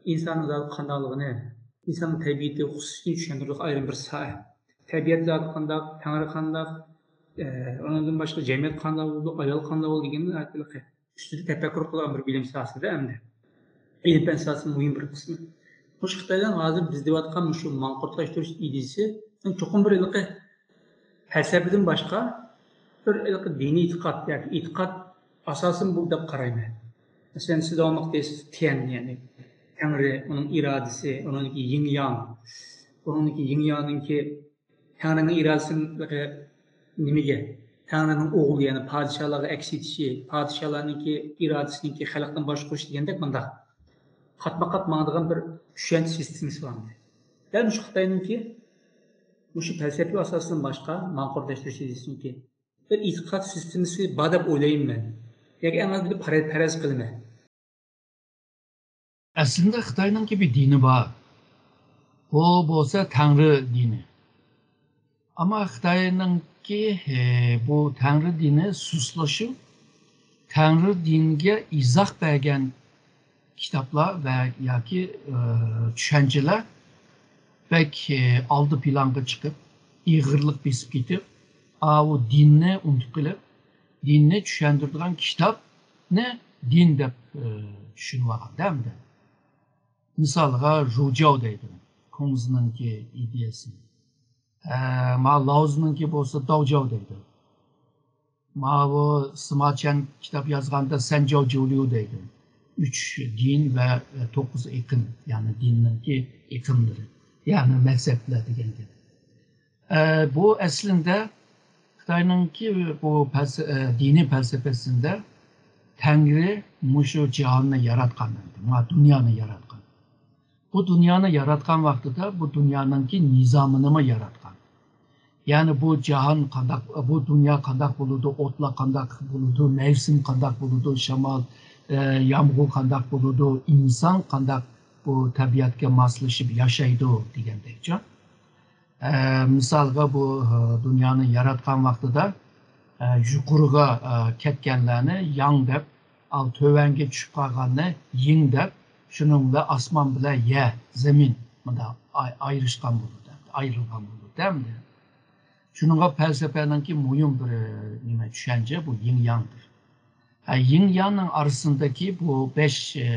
ئىنساننىڭ زادى قانداقلىقىنى، ئىنساننىڭ تەبىئىتى خۇسۇسىيىتىنى چۈشەندۈرىدىغان ئايرىم بىر ساھە. تەبىئەت زادى قانداق، تەڭرى قانداق، ئە، ئۇنىڭدىن باشقا جەمئىيەت قانداق بولىدۇ، ئايال قانداق بولىدۇ دېگەننى ھېلىقى ئۈستىدە تەپەككۇر قىلغان بىر بىلىم ساھەسىدە ئەمدى. ئىلىم-پەن ساھەسىنىڭ مۇھىم بىر قىسمى. مۇشۇ خىتايلارنىڭ ھازىر بىز دەۋاتقان مۇشۇ ماڭقۇرتلاشتۇرۇش ئىدىيىسى چوقۇم بىر ھېلىقى پەلسەپىدىن باشقا بىر ھېلىقى دىنىي ئېتىقاد ياكى ئېتىقاد ئاساسىمۇ بۇ دەپ قارايمەن. مەسىلەن، سىز داۋاملىق دەيسىز، تيەن، يەنى تەڭرى، ئۇنىڭ ئىرادىسى، ئۇنىڭدىكى يىڭ ياڭ، ئۇنىڭدىكى يىڭ ياڭنىڭكى تەڭرىنىڭ ئىرادىسىنىڭ نېمىگە؟ تەڭرىنىڭ ئوغلى، يەنى پادىشاھلارغا ئەكس ئېتىشى، پادىشاھلارنىڭكى ئىرادىسىنىڭكى خەلقنى باشقۇرۇش دېگەندەك مۇنداق قاتمۇ قات ماڭىدىغان بىر چۈشەنچە سىستېمىسى بار ئىدى. دەل مۇشۇ خىتاينىڭكى مۇشۇ پەلسەپىۋى ئاساسىدىن باشقا ماڭقۇرتلاشتۇرۇش ئىدىيىسىنىڭكى بىر ئېتىقاد سىستېمىسى بار دەپ ئويلايمەن مەن. ياكى ئەڭ ئاز بىر پەرە-، پەرەز قىلىمەن. ئەسلىدە خىتاينىڭكى بىر دىنى بار. بۇ بولسا تەڭرى دىنى. ئەمما خىتاينىڭكى، ئى، بۇ تەڭرى دىنى سۇسلىشىپ، تەڭرى دىنىگە ئىزاھ بەرگەن كىتابلار ۋە ياكى، ئى، چۈشەنچىلەر بەك، ئى، ئالدى پىلانغا چىقىپ، ئېغىرلىق بېسىپ كېتىپ، ئاۋۇ دىننى ئۇنتۇپ قېلىپ، دىننى چۈشەندۈرىدىغان كىتابنى دىن دەپ، ئى، چۈشىنىۋالغاندا ئەمدى. مىسالغا، ژۇجياۋ دەيدۇ، كۇڭزىنىڭكى ئىدىيەسىنى. ئە، ما، لاۋزىنىڭكى بولسا داۋجياۋ دەيدۇ. ماۋۇ سىما چيەن كىتاب يازغاندا سەنجاۋ جيۇليۇ دەيدۇ. ئۈچ دىن ۋە توققۇز ئېقىم، يەنى دىننىڭكى ئېقىملىرى، يەنى مەزھەپلەر دېگەن گەپ. ئە، بۇ ئەسلىندە خىتاينىڭكى بۇ پەلسە-، ئە، دىنىي پەلسەپىسىندە تەڭرى مۇشۇ جاھاننى ياراتقان، ما دۇنيانى ياراتقان. بۇ دۇنيانى ياراتقان ۋاقتىدا بۇ دۇنيانىڭكى نىزامىنىمۇ ياراتقان. يەنى بۇ جاھان قانداق، بۇ دۇنيا قانداق بولىدۇ، ئوتلار قانداق بولىدۇ، مەۋسۇم قانداق بولىدۇ، شامال، ئە، يامغۇر قانداق بولىدۇ، ئىنسان قانداق بۇ تەبىئەتكە ماسلىشىپ ياشايدۇ دېگەندەكچە. ئە، مىسالغا، بۇ، ئە، دۇنيانى ياراتقان ۋاقتىدا، ئە، يۇقىرىغا، ئە، كەتكەنلەرنى ياڭ دەپ، ئال تۆۋەنگە چۈشۈپ قالغاننى يىڭ دەپ، شۇنىڭ بىلەن ئاسمان بىلەن يەر، زېمىن مۇنداق ئاي-، ئايرىشقان بولىدۇ، ئايرىلغان بولىدۇ ئەمدى. شۇنىڭغا پەلسەپەنىڭكى مۇھىم بىر، ئە، نېمە، چۈشەنچە بۇ يىڭ ياڭدۇر. ھە، يىڭ ياڭنىڭ ئارىسىندىكى بۇ بەش، ئە،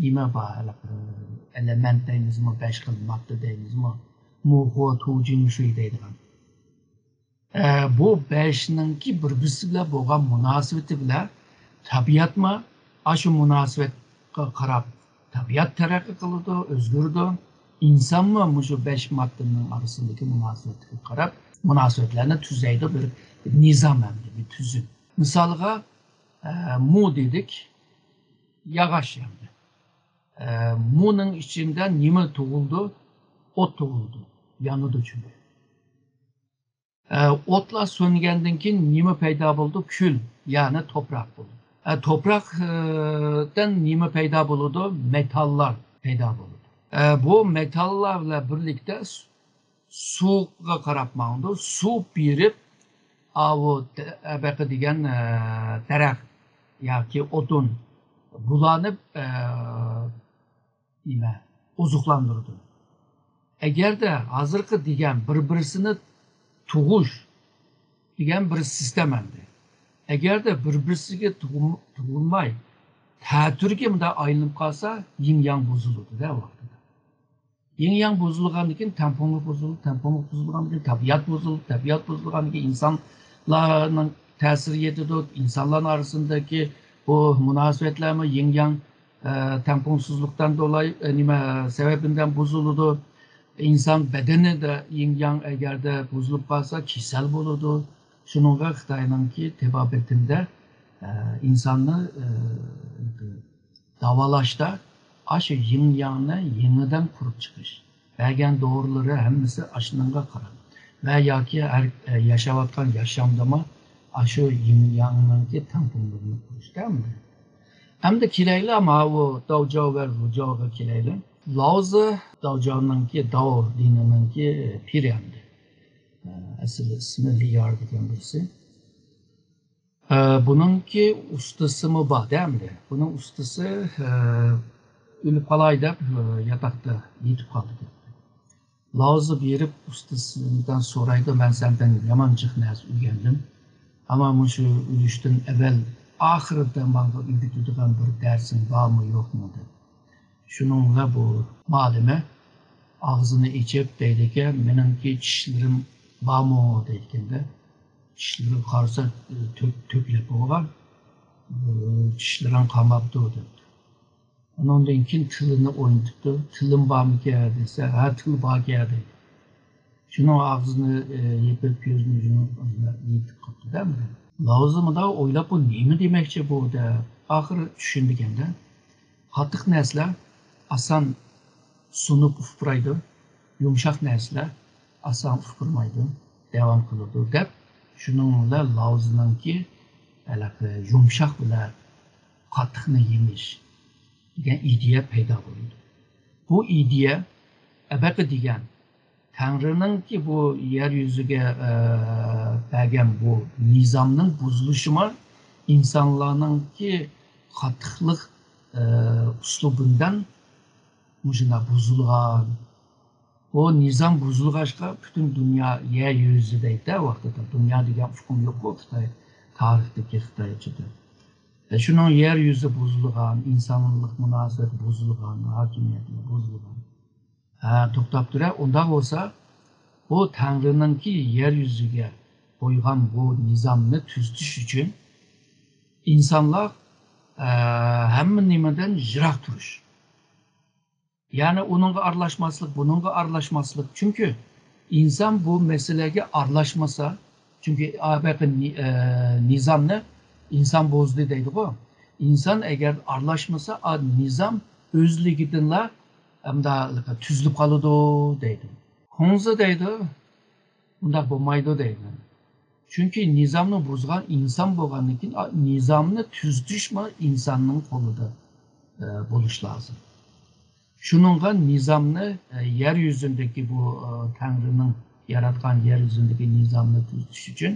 نېمە بار، ھېلىقى، ئە، ئېلېمېنت دەيمىزمۇ، بەش خىل ماددا دەيمىزمۇ، مۇ، خۇ، تۇ، جىڭ، شۈي دەيدىغان. ئە، بۇ بەشنىڭكى بىر-بىرسى بىلەن بولغان مۇناسىۋىتى بىلەن تەبىئەتمۇ ئاشۇ مۇناسىۋەتكە قاراپ تەبىئەت تەرەققىي قىلىدۇ، ئۆزگىرىدۇ. ئىنسانمۇ مۇشۇ بەش ماددىنىڭ ئارىسىدىكى مۇناسىۋەتكە قاراپ مۇناسىۋەتلەرنى تۈزەيدۇ، بىر نىزام ھەمدە بىر تۈزۈم. مىسالغا، ئە، مۇ دېدۇق، ياغاچ ياندى. ئە، مۇنىڭ ئىچىدە نېمە تۇغۇلىدۇ؟ ئوت تۇغۇلىدۇ، يانىدۇ چۈنكى. ئە، ئوتلار سۆنگەندىن كېيىن نېمە پەيدا بولىدۇ؟ كۈل، يەنى توپراق بولىدۇ. ئە، توپراقتىن نېمە پەيدا بولىدۇ؟ مېتاللار پەيدا بولىدۇ. ئە، بۇ مېتاللار بىلەن بىرلىكتە سۇ-، سۇغا قاراپ ماڭىدۇ. سۇ بېرىپ، ئاۋۇ دە-، ئە، بېقى دېگەن، ئە، دەرەخ ياكى ئوتۇن، بۇلارنى، ئە، نېمە، ئوزۇقلاندۇرىدۇ. ئەگەردە ھازىرقى دېگەن بىر-بىرسىنى تۇغۇش دېگەن بىر سىستېما ئەمدى. ئەگەردە بىر-بىرسىگە تۇغۇم-، تۇغۇلماي، تەتۈرگە مۇنداق ئايلىنىپ قالسا، يىڭ ياڭ بۇزۇلىدۇ-دە ۋاقتىدا. يىڭ ياڭ بۇزۇلغاندىن كېيىن تەڭپۇڭلۇق بۇزۇلىدۇ، تەڭپۇڭلۇق بۇزۇلغاندىن كېيىن تەبىئەت بۇزۇلىدۇ، تەبىئەت بۇزۇلغاندىن كېيىن ئىنسانلارنىڭ تەسىرى يېتىدۇ، ئىنسانلارنىڭ ئارىسىدىكى بۇ مۇناسىۋەتلەرمۇ يىڭ ياڭ، ئە، تەڭپۇڭسىزلىقتىن دولاي، ئە، نېمە، سەۋەبىدىن بۇزۇلىدۇ. ئىنسان بەدىنىدە يىڭ ياڭ ئەگەردە بۇزۇلۇپ قالسا، كېسەل بولىدۇ. شۇنىڭغا خىتاينىڭكى تېبابىتىندە، ئە، ئىنساننى، ئە، داۋالاشتا ئاشۇ يىڭ ياڭنى يېڭىدىن قۇرۇپ چىقىش. بەرگەن دورىلىرى ھەممىسى ئاشۇنىڭغا قاراپ ۋە ياكى ھەر، ياشاۋاتقان ياشامدىمۇ ئاشۇ يىڭ ياڭنىڭكى تەڭپۇڭلۇقىنى قۇرۇشتا ئەمدى. ئەمدى كېلەيلى، ماۋۇ داۋجاۋ ۋە رۇجاۋغا كېلەيلى. لاۋزى داۋجاۋنىڭكى، داۋ دىنىنىڭكى پىرى ئەمدى. ئەسلى ئىسمى لىيار دېگەن بىرسى. ئە، بۇنىڭكى ئۇستىسىمۇ بار-دە ئەمدى. بۇنىڭ ئۇستىسى، ئە، ئۆلۈپ قالاي دەپ، ئە، ياتاقتا يېتىپ قالدى. لاۋزى بېرىپ ئۇستىسىدىن سورايدۇ، مەن سەندىن يامان جىق نەرسە ئۆگەندىم. ئەمما مۇشۇ ئۆلۈشتىن ئەۋەل ئاخىرىدا ماڭا ئۆگىتىدىغان بىر دەرسىڭ بارمۇ يوقمۇ دەپ. شۇنىڭ بىلەن بۇ مالىمى ئاغزىنى ئېچىپ دەيدىكەن، مېنىڭكى چىشلىرىم بارمۇ دەيدىكەن-دە. چىشلىرىغا قارىسا، تۆك-، تۆكۈلۈپ بولغان. چىشلىرىڭ قالماپتۇ دەپتۇ. ئۇنىڭدىن كېيىن تىلىنى ئوينىتىپتۇ. تىلىم بارمىكەن دېسە، ھە، تىل باركەن دەيدۇ. شۇنىڭ ئاغزىنى، ئە، يېپىپ، كۆزىنى يۇمۇپ، يېتىپ قاپتۇ-دە. لاۋزى مۇنداق ئويلاپ، بۇ نېمە دېمەكچى بۇ دەپ ئاخىرى چۈشىنىدىكەن-دە. قاتتىق نەرسىلەر ئاسان سۇنۇپ ئۇپرايدۇ، يۇمشاق نەرسىلەر ئاسان ئۇپرىمايدۇ، داۋام قىلىدۇ دەپ، شۇنىڭ بىلەن لاۋزىنىڭكى ھېلىقى يۇمشاق بىلەن قاتتىقنى يېڭىش دېگەن ئىدىيە پەيدا بولىدۇ. بۇ ئىدىيە ئەبەقى دېگەن تەڭرىنىڭكى بۇ يەر يۈزىگە، ئە، بەرگەن بۇ نىزامنىڭ بۇزۇلۇشىمۇ ئىنسانلارنىڭكى قاتتىقلىق، ئە، ئۇسلۇبىدىن مۇشۇنداق بۇزۇلغان. بۇ نىزام بۇزۇلغاچقا پۈتۈن دۇنيا يەر يۈزى دەيدۇ ۋاقتىدا. دۇنيا دېگەن ئۇقۇم يوققۇ خىتاي، تارىختىكى خىتايچىدا. شۇنىڭ يەر يۈزى بۇزۇلغان، ئىنسانلىق مۇناسىۋەت بۇزۇلغان، ھاكىمىيەتمۇ بۇزۇلغان. ھە، توختاپ تۇرە، ئۇنداق بولسا، بۇ تەڭرىنىڭكى يەر يۈزىگە قويغان بۇ نىزامنى تۈزىتىش ئۈچۈن ئىنسانلار، ئە، ھەممە نېمىدىن يىراق تۇرۇش. يەنى ئۇنىڭغا ئارىلاشماسلىق، بۇنىڭغا ئارىلاشماسلىق. چۈنكى ئىنسان بۇ مەسىلىگە ئارىلاشمىسا، چۈنكى ئا، بايىقى نى-، ئە، نىزامنى ئىنسان بۇزدى دەيدىغۇ. ئىنسان ئەگەر ئارىلاشمىسا، ئا، نىزام ئۆزلۈكىدىنلا ئەمدا تۈزۈلۈپ قالىدۇ دەيدۇ. خۇڭزى دەيدۇ، ئۇنداق بولمايدۇ دەيدۇ. چۈنكى نىزامنى بۇزغان ئىنسان بولغاندىن كېيىن، ئا، نىزامنى تۈزىتىشمۇ ئىنساننىڭ قولىدا، ئە، بولۇش لازىم. شۇنىڭغا نىزامنى، ئە، يەر يۈزىدىكى بۇ، ئە، تەڭرىنىڭ ياراتقان يەر يۈزىدىكى نىزامنى تۈزىتىش ئۈچۈن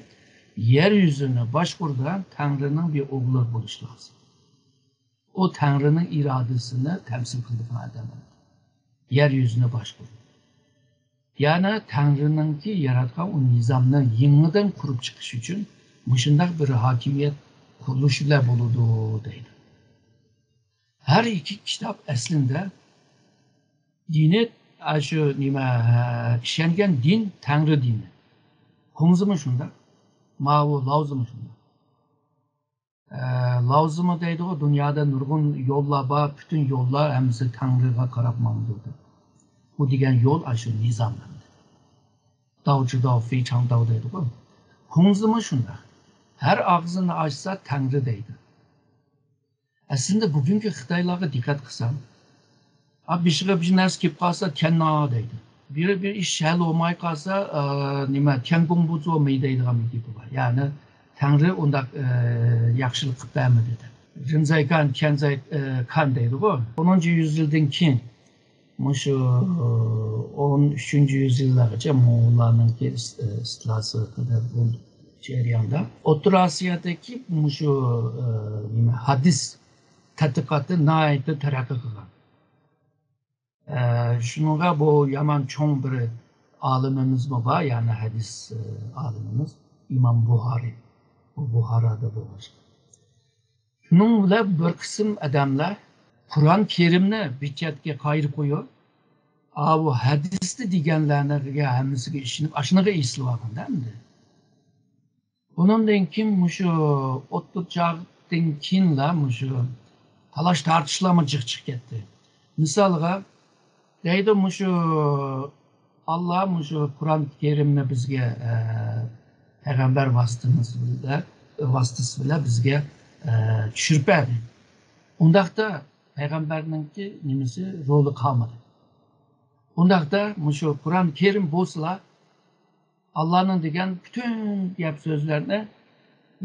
يەر يۈزىنى باشقۇرىدىغان تەڭرىنىڭ بىر ئوغلى بولۇش لازىم. ئۇ تەڭرىنىڭ ئىرادىسىنى تەمسىل قىلىدىغان ئادەم بولىدۇ. يەر يۈزىنى باشقۇرىدۇ. يەنى تەڭرىنىڭكى ياراتقان ئۇ نىزامنى يېڭىدىن قۇرۇپ چىقىش ئۈچۈن مۇشۇنداق بىر ھاكىمىيەت قۇرۇلۇشى بىلەن بولىدۇ دەيدۇ. ھەر ئىككى كىتاب ئەسلىندە دىنى، ئاشۇ نېمە، ئىشەنگەن دىن تەڭرى دىنى. خۇڭزىمۇ شۇنداق، ماۋۇ لاۋزىمۇ شۇنداق. ئە، لاۋزىمۇ دەيدىغۇ، دۇنيادا نۇرغۇن يوللار بار، پۈتۈن يوللار ھەممىسى تەڭرىگە قاراپ ماڭىدۇ دەپ. بۇ دېگەن يول ئاشۇ نىزام ئەمدى. داۋچى داۋ، فېيچاڭ داۋ دەيدىغۇ. خۇڭزىمۇ شۇنداق. ھەر ئاغزىنى ئاچسا تەڭرى دەيدۇ. ئەسلىندە بۈگۈنكى خىتايلارغا دىققەت قىلساڭ، ئا، بېشىغا بىر نەرسە كېلىپ قالسا، تيەننا دەيدۇ. بىر، بىر ئىش ھەل بولماي قالسا، ئا، نېمە، تيەنگوڭبۇزۇ مېي دەيدىغان بىر گېپى بار. يەنى، تەڭرى ئۇنداق، ئە، ياخشىلىق قىلىپ بەرمىدى دەپ. رىنزەيكان، تيەنزەي، ئە، كان دەيدىغۇ. ئونىنچى يۈزيىلدىن كېيىن، مۇشۇ ئون ئۈچىنچى يۈزيىللارغىچە موڭغۇللارنىڭكى ئىس-، ئىستىلاسى قەدەر بولدى جەرياندا. ئوتتۇرا ئاسىيادىكى مۇشۇ، ئە، نېمە، ھەدىس تەتقىقاتى ناھايىتى تەرەققىي قىلغان. ئە، شۇنىڭغا بۇ يامان چوڭ بىر ئالىمىمىزمۇ بار، يەنى ھەدىس، ئە، ئالىمىمىز ئىمام بۇخارىي. بۇ بۇخارادا بولغاچقا. شۇنىڭ بىلەن بىر قىسىم ئادەملەر قۇرئان كەرىمنى بىر چەتكە قايرىپ قويۇپ، ئاۋۇ ھەدىستە دېگەنلەرنىڭ ھەممىسىگە ئىشىنىپ، ئاشۇنىڭغا ئېسىلىۋالغاندا ئەمدى. ئۇنىڭدىن كېيىن مۇشۇ ئوتتۇرا چاغدىن كېيىنلا مۇشۇ تالاش تارتىشلارمۇ جىق چىقىپ كەتتى. مىسالغا، دەيدۇ، مۇشۇ ئاللا مۇشۇ قۇرئان كەرىمنى بىزگە، ئە، پەيغەمبەر ۋاسىتىمىز بىلەن، ۋاسىتىسى بىلەن بىزگە، ئە، چۈشۈرۈپ بەردى. ئۇنداقتا پەيغەمبەرنىڭكى نېمىسى، رولى قالمىدى. ئۇنداقتا مۇشۇ قۇرئان كەرىم بولسىلا، ئاللانىڭ دېگەن پۈتۈن گەپ سۆزلەرنى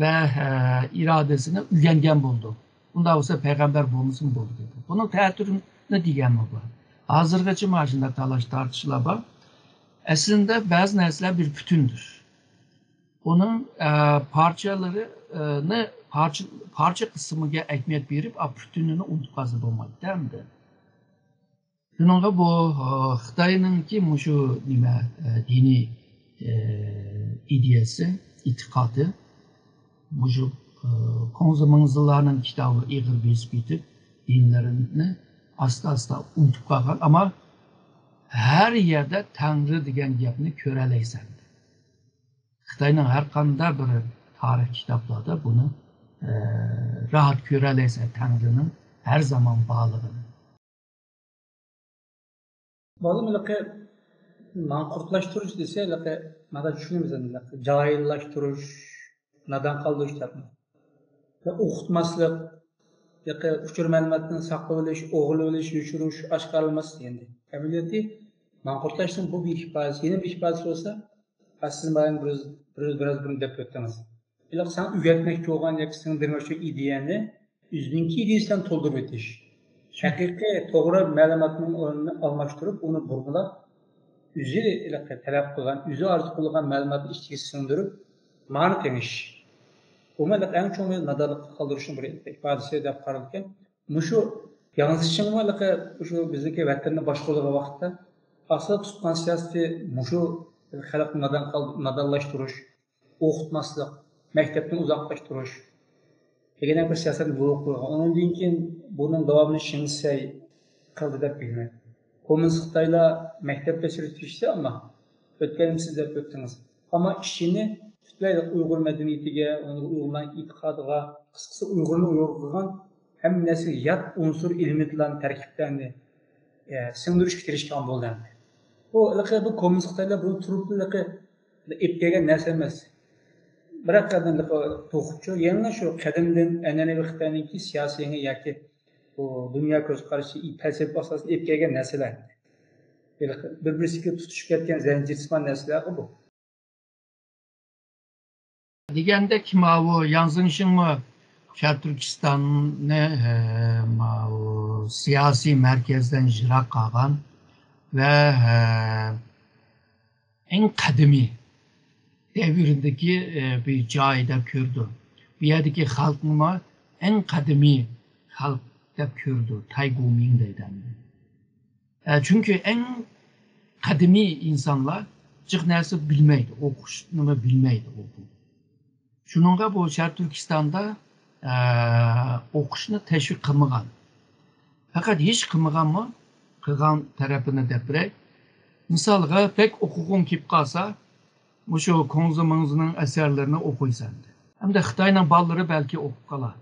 ۋە، ئە، ئىرادىسىنى ئۆگەنگەن بولىدۇ. ئۇنداق بولسا پەيغەمبەر بولمىسىمۇ بولىدۇ دەيدۇ. بۇنىڭ تەتۈرىنى دېگەنمۇ بار. ھازىرغىچە مانا شۇنداق تالاش تارتىشلار بار. ئەسلىندە بەزى نەرسىلەر بىر پۈتۈندۇر. ئۇنىڭ، ئە، پارچىلىرىنى، پارچە، پارچە قىسمىگە ئەھمىيەت بېرىپ، ئا، پۈتۈنىنى ئۇنتۇپ قالسا بولمايدۇ ئەمدى. شۇنىڭغا بۇ، ئا، خىتاينىڭكى مۇشۇ نېمە، ئە، دىنىي، ئە، ئىدىيەسى، ئېتىقادى، مۇشۇ، ئە، كۇڭزى مىڭزىلارنىڭ كىتابى ئېغىر بېسىپ كېتىپ، دىنلىرىنى ئاستا-ئاستا ئۇنتۇپ قالغان. ئەمما ھەر يەردە تەڭرى دېگەن گەپنى كۆرەلەيسەن. خىتاينىڭ ھەر قانداق بىر تارىخ كىتابلاردا بۇنى، ئە، راھەت كۆرەلەيسەن، تەڭرىنىڭ ھەر زامان بارلىقىنى. بالىلىرىم ھېلىقى ماڭقۇرتلاشتۇرۇش دېسە، ھېلىقى مانا چۈشىنىمىز ئەمدى، ھېلىقى جاھىللاشتۇرۇش، نادان قالدۇرۇش دەپمۇ. ۋە ئوقۇتماسلىق، ھېلىقى ئۇچۇر مەلۇماتنى ساقلىۋېلىش، ئوغرىلىۋېلىش، يوشۇرۇش، ئاشكارىلىماس دېگەندەك. ئەمەلىيەتتە ماڭقۇرتلاشنىڭ بۇ بىر ئىپادىسى، يەنە بىر ئىپادىسى بولسا، سىز مانا بىر، بىر، بىر، بىر دەپ ئۆتتىڭىز. ھېلىقى سەن ئۆگەتمەكچى بولغان ياكى سىڭدۈرمەكچى بولغان ئىدىيەنى ئۆزىنىڭكى ئىدىيەسى بىلەن تولدۇرۇپ ئۆتۈش. ھەقىقىي توغرا مەلۇماتنىڭ ئورنىنى ئالماشتۇرۇپ، ئۇنى بۇرمىلاپ، ئۆزى ھېلىقى تەلەپ قىلغان، ئۆزى ئارزۇ قىلغان مەلۇماتنى ئىچىگە سىڭدۈرۈپ، مانا تېڭىشىش. بۇمۇ ھېلىقى ئەڭ چوڭ بىر نادانلىققا قالدۇرۇشنىڭ بىر ئىپادىسى دەپ قارىلىدىكەن. مۇشۇ ياڭزىچىڭمۇ ھېلىقى، مۇشۇ بىزنىڭكى ۋەتەننى باشقۇرىدىغان ۋاقىتتا ئاساس تۇتقان سىياسىتى مۇشۇ خەلقنى نادان قال-، نادانلاشتۇرۇش، ئوقۇتماسلىق، مەكتەپتىن ئۇزاقلاشتۇرۇش. دېگەندەك بىر سىياسەتنى بولۇپ قويغان. ئۇنىڭدىن كېيىن بۇنىڭ داۋامىنى شېڭ شىسەي قىلدى دەپ بىلىمەن. كوممۇنىست خىتايلار مەكتەپكە سۈرۈشتۈرۈشتى، ئەمما ئۆتكەن يىل سىز دەپ ئۆتتىڭىز. ئەمما ئىشىنى پۈتۈنلەي ئۇيغۇر مەدەنىيىتىگە، ئۇيغۇرلارنىڭ ئېتىقادىغا، قىسقىسى ئۇيغۇرنى ئۇيغۇر قىلغان ھەممە نەرسىگە يات ئۇنسۇر ئېلېمېنتلارنى، تەركىبلەرنى، ئە، سىڭدۈرۈشكە تىرىشقان بولدى ئەمدى. بۇ ھېلىقى بۇ كوممۇنىست خىتايلار بۇنى تۇرۇپلا ھېلىقى ئېلىپ كەلگەن نەرسە ئەمەس. بىراق ئاندىن توقۇپچۇ، يەنىلا شۇ قەدىمدىن ئەنئەنىۋى خىتاينىڭكى سىياسىي يېڭى ياكى بۇ دۇنيا كۆز قارىشى، پەلسەپە ئاساسىدا ئېلىپ كەلگەن نەرسىلەر. بىر-، بىر-بىرسىگە تۇتىشىپ كەتكەن زەنجىرسىمان نەرسىلەر بۇ. دېگەندەك، ماۋۇ ياڭ زېڭشىڭمۇ شەرقىي تۈركىستاننى، ئە، ماۋۇ سىياسىي مەركەزدىن يىراق قالغان ۋە، ئە، ئەڭ قەدىمىي دەۋرىدىكى، ئە، بىر جاي دەپ كۆرىدۇ. بۇ يەردىكى خەلقنىمۇ ئەڭ قەدىمىي خەلق دەپ كۆرىدۇ. تايگۇمىڭ دەيدۇ ئەمدى. ئە، چۈنكى ئەڭ قەدىمىي ئىنسانلار جىق نەرسە بىلمەيدۇ، ئوقۇشنىمۇ بىلمەيدۇ ئۇ. شۇنىڭغا بۇ شەرقىي تۈركىستاندا، ئە، ئوقۇشنى تەشۋىق قىلمىغان. پەقەت ھېچ قىلمىغانمۇ؟ قىلغان تەرەپىنى دەپ بېرەي. مىسالغا، بەك ئوقۇغۇڭ كېلىپ قالسا، مۇشۇ كۇڭزى مىڭزىنىڭ ئەسەرلىرىنى ئوقۇيسەن. ھەمدە خىتاينىڭ بالىلىرى بەلكى ئوقۇپ قالار.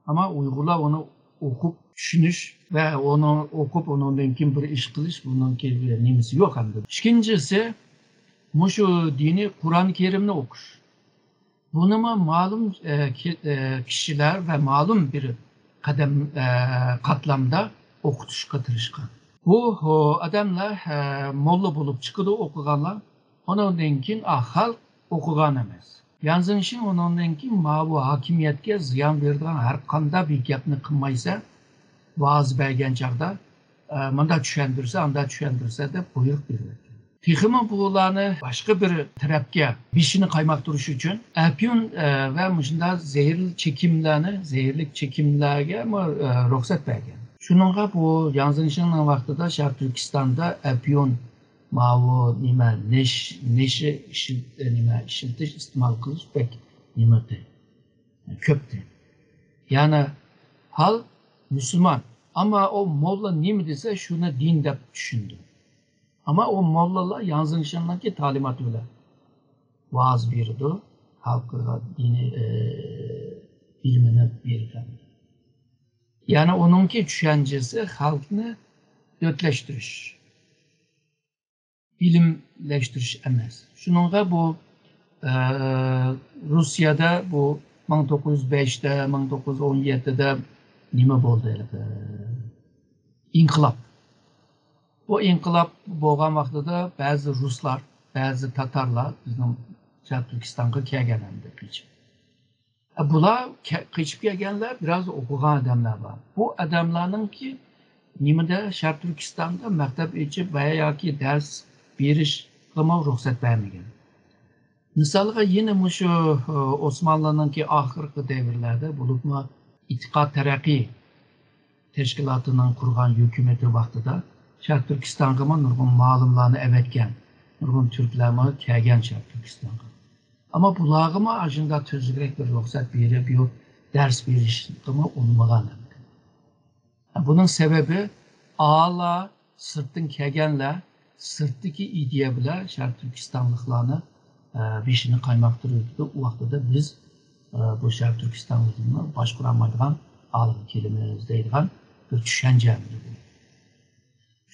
ئەمما ئۇيغۇرلار ئۇنى ئوقۇپ چۈشىنىش ۋە ئۇنى ئوقۇپ، ئۇنىڭدىن كېيىن بىر ئىش قىلىش، بۇنىڭكى نېمىسى يوق ئەمدى. ئىككىنچىسى، مۇشۇ دىنىي قۇرئان كەرىمنى ئوقۇش. بۇنىمۇ مەلۇم، ئە، كى-، ئە، كىشىلەر ۋە مەلۇم بىر قەدەم، ئە، قاتلامدا ئوقۇتۇشقا تىرىشقان. بۇ، ئۇ، ئادەملەر، ئە، موللا بولۇپ چىقىدۇ ئوقۇغانلار. ئۇنىڭدىن كېيىن، ئا، خەلق ئوقۇغان ئەمەس. ياڭ زېڭشىڭ ئۇنىڭدىن كېيىن ماۋۇ ھاكىمىيەتكە زىيان بېرىدىغان ھەر قانداق بىر گەپنى قىلمايسەن، ۋائىز بەرگەن چاغدا، ئە، مۇنداق چۈشەندۈرسە، ئانداق چۈشەندۈرسە دەپ بۇيرۇق بېرىۋەتكەن. تېخىمۇ بۇلارنى باشقا بىر تەرەپكە بېشىنى قايماقتۇرۇش ئۈچۈن ئەپيۈن، ئە، ۋە مۇشۇنداق زەھەرلىك چېكىملەرنى، زەھەرلىك چېكىملەرگە، ئە، رۇخسەت بەرگەن. شۇنىڭغا بۇ ياڭ زېڭشىڭنىڭ ۋاقتىدا شەرقىي تۈركىستاندا ئەپيۈن، ماۋۇ نېمە، نېش-، نېشە ئىشل-، نېمە، ئىشلىتىش، ئىستېمال قىلىش بەك نېمىتى، كۆپتى. يەنى ھال مۇسۇلمان. ئەمما ئۇ موللا نېمە دېسە، شۇنى دىن دەپ چۈشىنىدۇ. ئەمما ئۇ موللىلار ياڭ زېڭشىڭنىڭكى تالىماتى بىلەن ۋائىز بېرىدۇ، خەلققە دىنىي، ئى، بىلىمىنى بېرىدۇ. يەنى ئۇنىڭكى چۈشەنچىسى خەلقنى دۆتلەشتۈرۈش، بىلىملەشتۈرۈش ئەمەس. شۇنىڭغا بۇ، ئە، روسىيەدە بۇ مىڭ توققۇز يۈز بەشتە، مىڭ توققۇز يۈز ئون يەتتىدە نېمە بولدى؟ ئىنقىلاب. بۇ ئىنقىلاب بولغان ۋاقتىدا بەزى رۇسلار، بەزى تاتارلار بىزنىڭ شەرقىي تۈركىستانغا كەلگەن ئەمدى قېچىپ. بۇلار كە-، قېچىپ كەلگەنلەر بىراز ئوقۇغان ئادەملەر بار. بۇ ئادەملەرنىڭكى نېمىدە، شەرقىي تۈركىستاندا مەكتەپ ئېچىپ ۋە ياكى دەرس بېرىشقىمۇ رۇخسەت بەرمىگەن. مىسالغا، يەنە مۇشۇ، ئى، ئوسمانلىنىڭكى ئاخىرقى دەۋرلەردە، بولۇپمۇ ئېتىقاد تەرەققىي تەشكىلاتىنىڭ قۇرغان ھۆكۈمىتى ۋاقتىدا شەرقىي تۈركىستانغىمۇ نۇرغۇن مالىملارنى ئەۋەتكەن، نۇرغۇن تۈركلەرمۇ كەلگەن شەرقىي تۈركىستانغا. ئەمما بۇلارغىمۇ ئاشۇنداق تۈزۈكرەك بىر رۇخسەت بېرىپ، يوق، دەرس بېرىشقىمۇ ئۇنىمىغان. بۇنىڭ سەۋەبى، ئالا سىرتتىن كەلگەنلەر سىرتتىكى ئىدىيە بىلەن شەرقىي تۈركىستانلىقلارنى، ئە، بېشىنى قايماقتۇرۇۋېتىدۇ. ئۇ ۋاقتىدا بىز، ئە، بۇ شەرقىي تۈركىستانلىقلارنى باشقۇرالمايدىغان ھالغا كېلىمىز دەيدىغان بىر چۈشەنچە.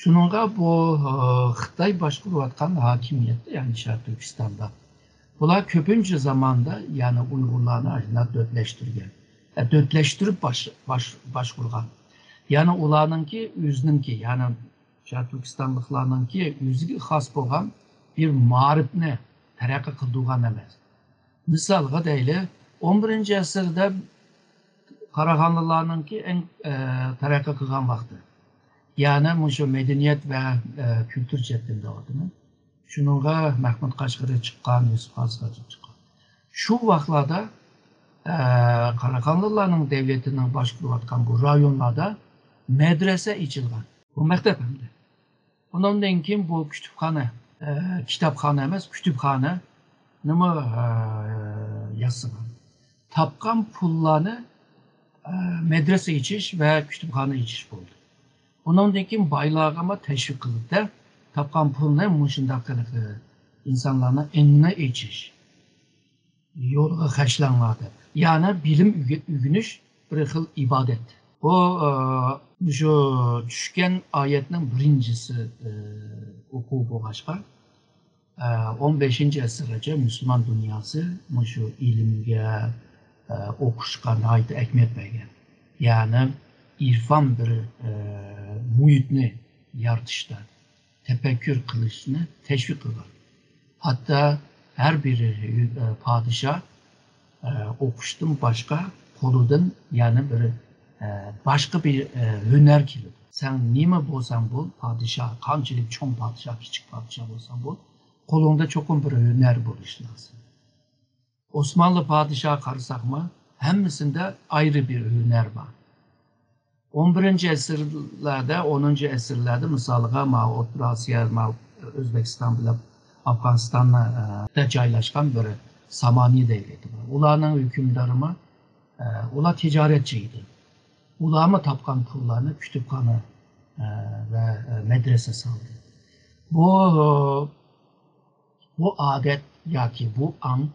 شۇنىڭغا بۇ، ئە، خىتاي باشقۇرۇۋاتقان ھاكىمىيەتتە، يەنى شەرقىي تۈركىستاندا، بۇلار كۆپىنچە زاماندا، يەنى ئۇيغۇرلارنى ئاشۇنداق دۆتلەشتۈرگەن. ئە، دۆتلەشتۈرۈپ باش-، باش-، باشقۇرغان. يەنى ئۇلارنىڭكى ئۆزىنىڭكى، يەنى شەرقىي تۈركىستانلىقلارنىڭكى ئۆزىگە خاس بولغان بىر مائارىپنى تەرەققىي قىلدۇرغان ئەمەس. مىسالغا دەيلى، ئون بىرىنچى ئەسىردە قاراخانلىلارنىڭكى ئەڭ، ئە، تەرەققىي قىلغان ۋاقتى. يەنى مۇشۇ مەدەنىيەت ۋە، ئە، كۈلتۈر جەھەتتىن دەۋاتىمەن. شۇنىڭغا مەھمۇد قەشقىرى چىققان، يۈسۈپ خاس ھاجىپ چىققان. شۇ ۋاقىتلاردا، ئە، قاراخانلىلارنىڭ دەۋلىتىنىڭ باشقۇرۇۋاتقان بۇ رايونلاردا مەدرەسە ئېچىلغان. بۇ مەكتەپ ئەمدى. ئۇنىڭدىن كېيىن بۇ كۇتۇپخانا، ئە، كىتابخانا ئەمەس، كۇتۇپخانا نېمە، ئە، ياسىغان. تاپقان پۇللارنى مەدرىسە ئېچىش ۋە كۇتۇپخانا ئېچىش بولدى. ئۇنىڭدىن كېيىن بايلارغىمۇ تەشۋىق قىلدى، تاپقان پۇلنى مۇشۇنداق قىلىپ، ئىنسانلارنىڭ ئېڭىنى ئېچىش، يولىغا خەجلەڭلار دەپ. يەنى بىلىم ئۆگە-، ئۆگىنىش بىر خىل ئىبادەت. بۇ، ئە، مۇشۇ چۈشكەن ئايەتنىڭ بىرىنچىسى، ئە، ئوقۇۋى بولغاچقا، ئە، ئون بەشىنچى ئەسىرگىچە مۇسۇلمان دۇنياسى مۇشۇ ئىلىمگە، ئە، ئوقۇشقا ناھايىتى ئەھمىيەت بەرگەن. يەنى ئىرفان بىر، ئە، مۇھىتنى يارىتىشتا، تەپەككۇر قىلىشنى تەشۋىق قىلغان. ھەتتا ھەر بىر، ئە، پادىشاھ، ئە، ئوقۇشتىن باشقا قولىدىن يەنە بىر، ئە، باشقا بىر، ئە، ھۈنەر كېلىدۇ. سەن نېمە بولساڭ بول، پادىشاھ، قانچىلىك چوڭ پادىشاھ، كىچىك پادىشاھ بولساڭ بول، قولۇڭدا چوقۇم بىر ھۈنەر بولۇشى لازىم. ئوسمانلى پادىشاھىغا قارىساقمۇ، ھەممىسىندە ئايرى بىر ھۈنەر بار. ئون بىرىنچى ئەسىرلەردە، ئونىنچى ئەسىرلەردە، مىسالىغا، ماۋۇ ئوتتۇرا ئاسىيا، ماۋۇ ئۆزبېكىستان بىلەن ئافغانىستاندا، ئە، جايلاشقان بىر سامانىي دەۋلىتى بار. ئۇلارنىڭ ھۆكۈمدارىمۇ، ئە، ئۇلار تىجارەتچى ئىدى. ئۇلارمۇ تاپقان پۇللارنى كۇتۇپخانا، ئە، ۋە، ئە، مەدرىسە سالدى. بۇ، بۇ ئادەت ياكى بۇ ئاڭ،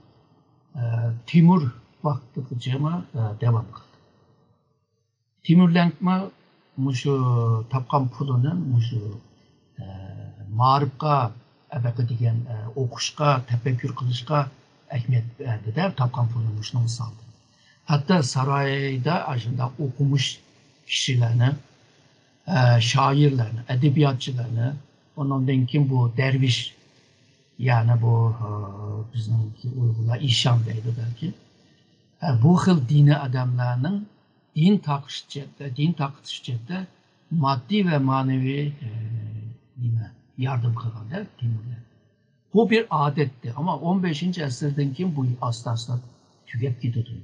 ئە، تىمۇر ۋاقتىغىچىمۇ، ئە، داۋام قىلدى. تىمۇرلەنگمۇ مۇشۇ تاپقان پۇلىنى مۇشۇ، ئە، مائارىپقا، ئەبەقە دېگەن، ئە، ئوقۇشقا، تەپەككۇر قىلىشقا ئەھمىيەت بەردى-دە، تاپقان پۇلىنى مۇشۇنىڭغا سالدى. ھەتتا سارايدا ئاشۇنداق ئوقۇمۇش كىشىلەرنى، ئە، شائىرلارنى، ئەدەبىياتچىلارنى، ئۇنىڭدىن كېيىن بۇ دەرۋىش، يەنى بۇ، ئە، بىزنىڭكى ئۇيغۇرلار ئىشان دەيدۇ بەلكى. ئە، بۇ خىل دىنىي ئادەملەرنىڭ دىن تارقىتىش جەھەتتە، دىن تارقىتىش جەھەتتە ماددىي ۋە مەنىۋى، ئە، نېمە، ياردەم قىلغاندا تىمۇرلەر. بۇ بىر ئادەتتى، ئەمما ئون بەشىنچى ئەسىردىن كېيىن بۇ ئاستا-ئاستا تۈگەپ كېتىدۇ.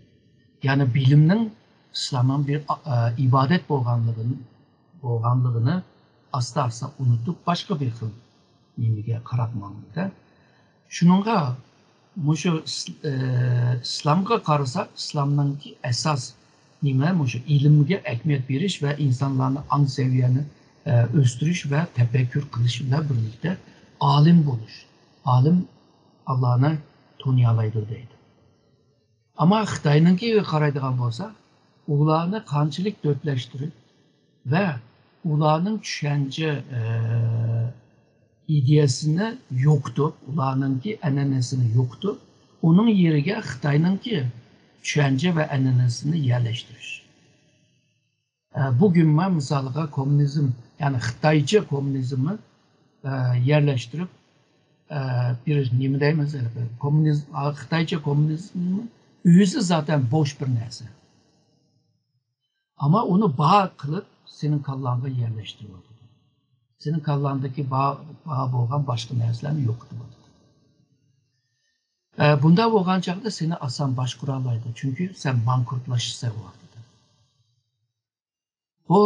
يەنى بىلىمنىڭ ئىسلامنىڭ بىر، ئا، ئا، ئىبادەت بولغانلىقىنى، بولغانلىقىنى ئاستا-ئاستا ئۇنتۇپ، باشقا بىر خىل نېمىگە قاراپ ماڭدى-دە. شۇنىڭغا مۇشۇ ئىس-، ئە، ئىسلامغا قارىساق، ئىسلامنىڭكى ئاساس نېمە؟ مۇشۇ ئىلىمگە ئەھمىيەت بېرىش ۋە ئىنسانلارنى ئاڭ سەۋىيەنى، ئە، ئۆستۈرۈش ۋە تەپەككۇر قىلىش بىلەن بىرلىكتە ئالىم بولۇش. ئالىم ئاللانى تونۇيالايدۇ دەيدۇ. ئەمما خىتاينىڭكىگە قارايدىغان بولساق، ئۇلارنى قانچىلىك دۆتلەشتۈرۈپ ۋە ئۇلارنىڭ چۈشەنچە، ئە، ئىدىيەسىنى يوقىتىپ، ئۇلارنىڭكى ئەنئەنىسىنى يوقىتىپ، ئۇنىڭ يېرىگە خىتاينىڭكى چۈشەنچە ۋە ئەنئەنىسىنى يەرلەشتۈرۈش. ئە، بۈگۈن مەن مىسالىغا كوممۇنىزم، يەنى خىتايچە كوممۇنىزمنى، ئە، يەرلەشتۈرۈپ، ئە، بىر نېمە دەيمىز، كوممۇنىزم، ئا، خىتايچە كوممۇنىزمنىڭ ئۆزى زاتەن بوش بىر نەرسە. ئەمما ئۇنى بار قىلىپ، سېنىڭ كاللاڭغا يەرلەشتۈرۈۋاتىدۇ. سېنىڭ كاللاڭدىكى بار، بار بولغان باشقا نەرسىلەرنى يوقىتىۋاتىدۇ. ئە، بۇنداق بولغان چاغدا سېنى ئاسان باشقۇرالايدۇ، چۈنكى سەن بانكروتلاشىسەن ۋاقتىدا. بۇ،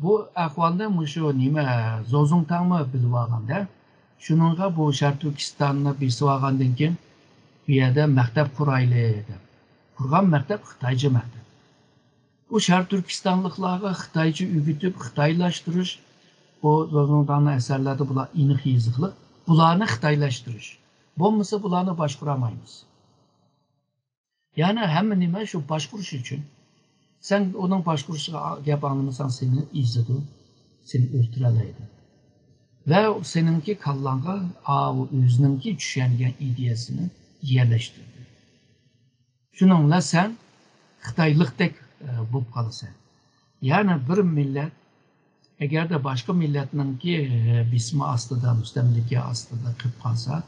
بۇ ئەھۋالنى مۇشۇ نېمە، زوزۇڭتاڭمۇ بىلىۋالغاندا، شۇنىڭغا بۇ شەرقىي تۈركىستاننى بېسىۋالغاندىن كېيىن، بۇ يەردە مەكتەپ قۇرايلى دەپ قۇرغان مەكتەپ خىتايچە مەكتەپ. بۇ شەرقىي تۈركىستانلىقلارغا خىتايچە ئۆگىتىپ، خىتايلاشتۇرۇش، بۇ زوزۇڭتاڭنىڭ ئەسەرلەردە بۇلار ئېنىق يېزىقلىق، بۇلارنى خىتايلاشتۇرۇش. بولمىسا بۇلارنى باشقۇرالمايمىز. يەنى ھەممە نېمە شۇ باشقۇرۇش ئۈچۈن. سەن ئۇنىڭ باشقۇرۇشىغا گەپ ئاڭلىمىساڭ، سېنى ئېزىدۇ، سېنى ئۆلتۈرەلەيدۇ. ۋە سېنىڭكى كاللاڭغا ئاۋۇ ئۆزىنىڭكى چۈشەنگەن ئىدىيەسىنى يەرلەشتۈردى. شۇنىڭ بىلەن سەن خىتايلىقتەك، ئە، بولۇپ قالىسەن. يەنى بىر مىللەت ئەگەردە باشقا مىللەتنىڭكى، ئە، بېسىمى ئاستىدا، مۇستەملىكە ئاستىدا قېلىپ قالسا،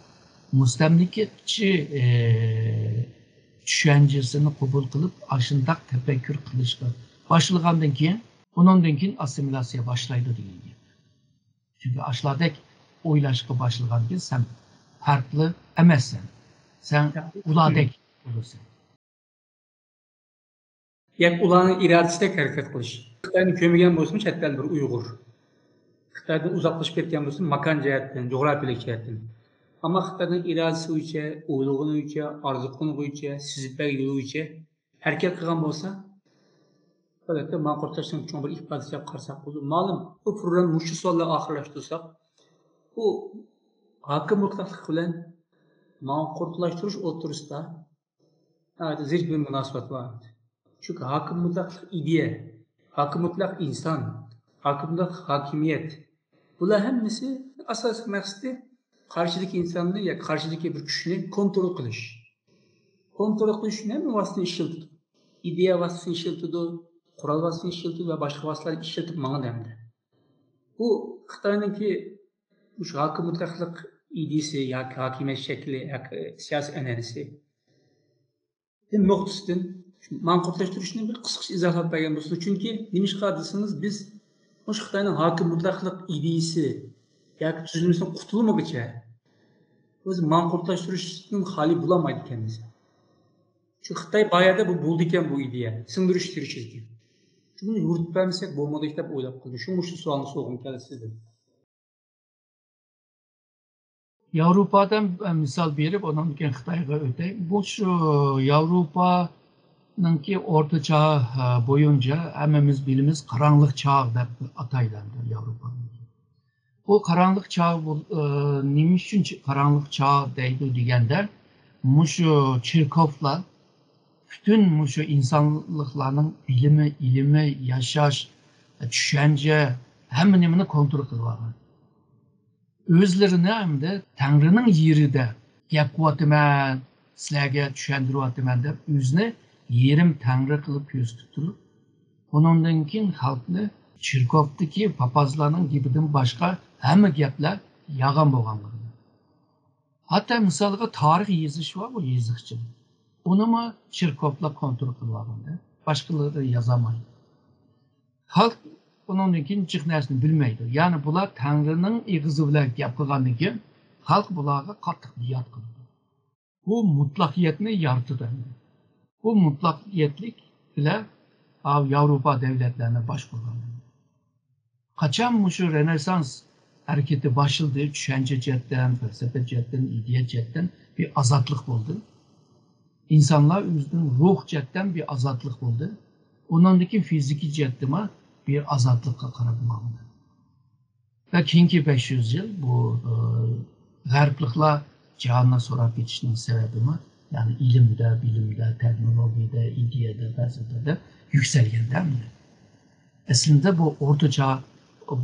مۇستەملىكىچى، ئە، چۈشەنچىسىنى قوبۇل قىلىپ، ئاشۇنداق تەپەككۇر قىلىشقا باشلىغاندىن كېيىن، ئۇنىڭدىن كېيىن ئاسسىمىلياتسىيە باشلايدۇ دېگەن گەپ. چۈنكى ئاشۇلاردەك ئويلاشقا باشلىغاندىن كېيىن سەن پەرقلىق ئەمەسسەن. سەن ئۇلاردەك بولىسەن. يەنى ئۇلارنىڭ ئىرادىسىدەك ھەرىكەت قىلىش. خىتاينى كۆرمىگەن بولسىمۇ چەت ئەل بىر ئۇيغۇر. خىتايدىن ئۇزاقلىشىپ كەتكەن بولسىمۇ ماكان جەھەتتىن، جۇغراپىيەلىك جەھەتتىن. ئەمما خىتاينىڭ ئىرادىسى بويىچە، ئويلىغىنى بويىچە، ئارزۇ قىلغىنى بويىچە سىزىپ بەرگەن يولى بويىچە ھەرىكەت قىلغان بولسا، ئەلۋەتتە، ماڭقۇرتلاشنىڭ چوڭ بىر ئىپادىسى دەپ قارىساق بولىدۇ. مەلۇم، بۇ پروگراممىنى مۇشۇ سوئال بىلەن ئاخىرلاشتۇرساق، بۇ ھاكىم مۇتلەقلىق بىلەن ماڭقۇرتلاشتۇرۇش ئوتتۇرىسىدا ناھايىتى زىچ بىر مۇناسىۋەت بار. چۈنكى ھاكىم مۇتلەقلىق ئىدىيە، ھاكىم مۇتلەق ئىنسان، ھاكىم مۇتلەق ھاكىمىيەت، بۇلار ھەممىسى ئاساسلىق مەقسىتى قارشىدىكى ئىنساننى ياكى قارشىدىكى بىر كۈچنى كونترول قىلىش. كونترول قىلىش ئۈچۈن ھەممە ۋاسىتىنى ئىشلىتىدۇ. ئىدىيە ۋاسىتىسىنى ئىشلىتىدۇ، قورال ۋاسىتىسىنى ئىشلىتىدۇ ۋە باشقا ۋاسىتىلەرنى ئىشلىتىپ ماڭىدۇ ئەمدى. بۇ خىتاينىڭكى مۇشۇ ھاكىم مۇتلەقلىق ئىدىيىسى ياكى ھاكىمىيەت شەكلى ياكى سىياسىي ئەنئەنىسى نۇقتىسىدىن ماڭقۇرتلاشتۇرۇشنى بىر قىسقىچە ئىزاھلاپ بەرگەن بولسىمۇ، چۈنكى نېمىشقا دېسىڭىز، بىز مۇشۇ خىتاينىڭ ھاكىم مۇتلەقلىق ئىدىيىسى ياكى تۈزۈلمىسىدىن قۇتۇلمىغۇچە، بىز ماڭقۇرتلاشتۇرۇشتىن خالىي بولالمايدىكەنمىز. چۈنكى خىتاي بايادا بۇ بولىدىكەن، بۇ ئىدىيە سىڭدۈرۈشكە تىرىشىدىكەن. شۇنى يورۇتۇپ بەرمىسەك بولمايدۇ دەپ ئويلاپ قالدىم. شۇ مۇشۇ سوئالنى سورىغۇم كەلدى سىزدىن. ياۋروپادىن مىسال بېرىپ، ئۇنىڭدىن كېيىن خىتايغا ئۆتەي. بۇ شۇ ياۋروپانىڭكى ئورتا چاغ بويىچە ھەممىمىز بىلىمىز، قاراڭلىق چاغ دەپ ئاتايدۇ ياۋروپانى. بۇ قاراڭلىق چاغ، بۇ، ئە، نېمە ئۈچۈن چ-، قاراڭلىق چاغ دەيدۇ دېگەندە، مۇشۇ چېركوفلار پۈتۈن مۇشۇ ئىنسانلىقلارنىڭ بىلىمى، ئىلمى، ياشاش، چۈشەنچە، ھەممە نېمىنى كونترول قىلىۋالغان. ئۆزلىرىنى ئەمدى تەڭرىنىڭ يېرىدە گەپ قىلىۋاتىمەن، سىلەرگە چۈشەندۈرۈۋاتىمەن دەپ ئۆزىنى يېرىم تەڭرى قىلىپ كۆرسىتىپ تۇرۇپ، ئۇنىڭدىن كېيىن خەلقنى چېركوفدىكى پاپازلارنىڭ گېپىدىن باشقا ھەممە گەپلەر يالغان بولغانلىقىنى. ھەتتا مىسالغا تارىخ يېزىش بارغۇ، يېزىقچىلىق. ئۇنىمۇ چېركوفلار كونترول قىلىۋالغان، باشقىلىرى يازالمايدۇ. خەلق ئۇنىڭدىن كېيىن جىق نەرسىنى بىلمەيدۇ. يەنى بۇلار تەڭرىنىڭ ئېغىزى بىلەن گەپ قىلغاندىن كېيىن خەلق بۇلارغا قاتتىق بىئات قىلىدۇ. بۇ مۇتلەقىيەتنى يارىتىدۇ. بۇ مۇتلەقىيەتلىك بىلەن ياۋروپا دۆلەتلىرىنى باشقۇرغان. قاچان مۇشۇ رېنېسسانس ھەرىكىتى باشلىدى، چۈشەنچە جەھەتتىن، پەلسەپە جەھەتتىن، ئىدىيە جەھەتتىن بىر ئازادلىق بولدى. ئىنسانلار ئۆزىنىڭ روھ جەھەتتىن بىر ئازادلىق بولدى. ئۇنىڭدىن كېيىن فىزىكىي جەھەتتىمۇ بىر ئازادلىققا قاراپ ماڭدى. ۋە كېيىنكى بەش يۈز يىل بۇ، ئى، غەربلىكلار جاھاننى سوراپ كېتىشنىڭ سەۋەبىمۇ، يەنى ئىلىمدە، بىلىمدە، تېخنولوگىيەدە، ئىدىيەدە، پەلسەپىدە يۈكسەلگەندە ئەمدى. ئەسلىدە بۇ ئورتا چاغ،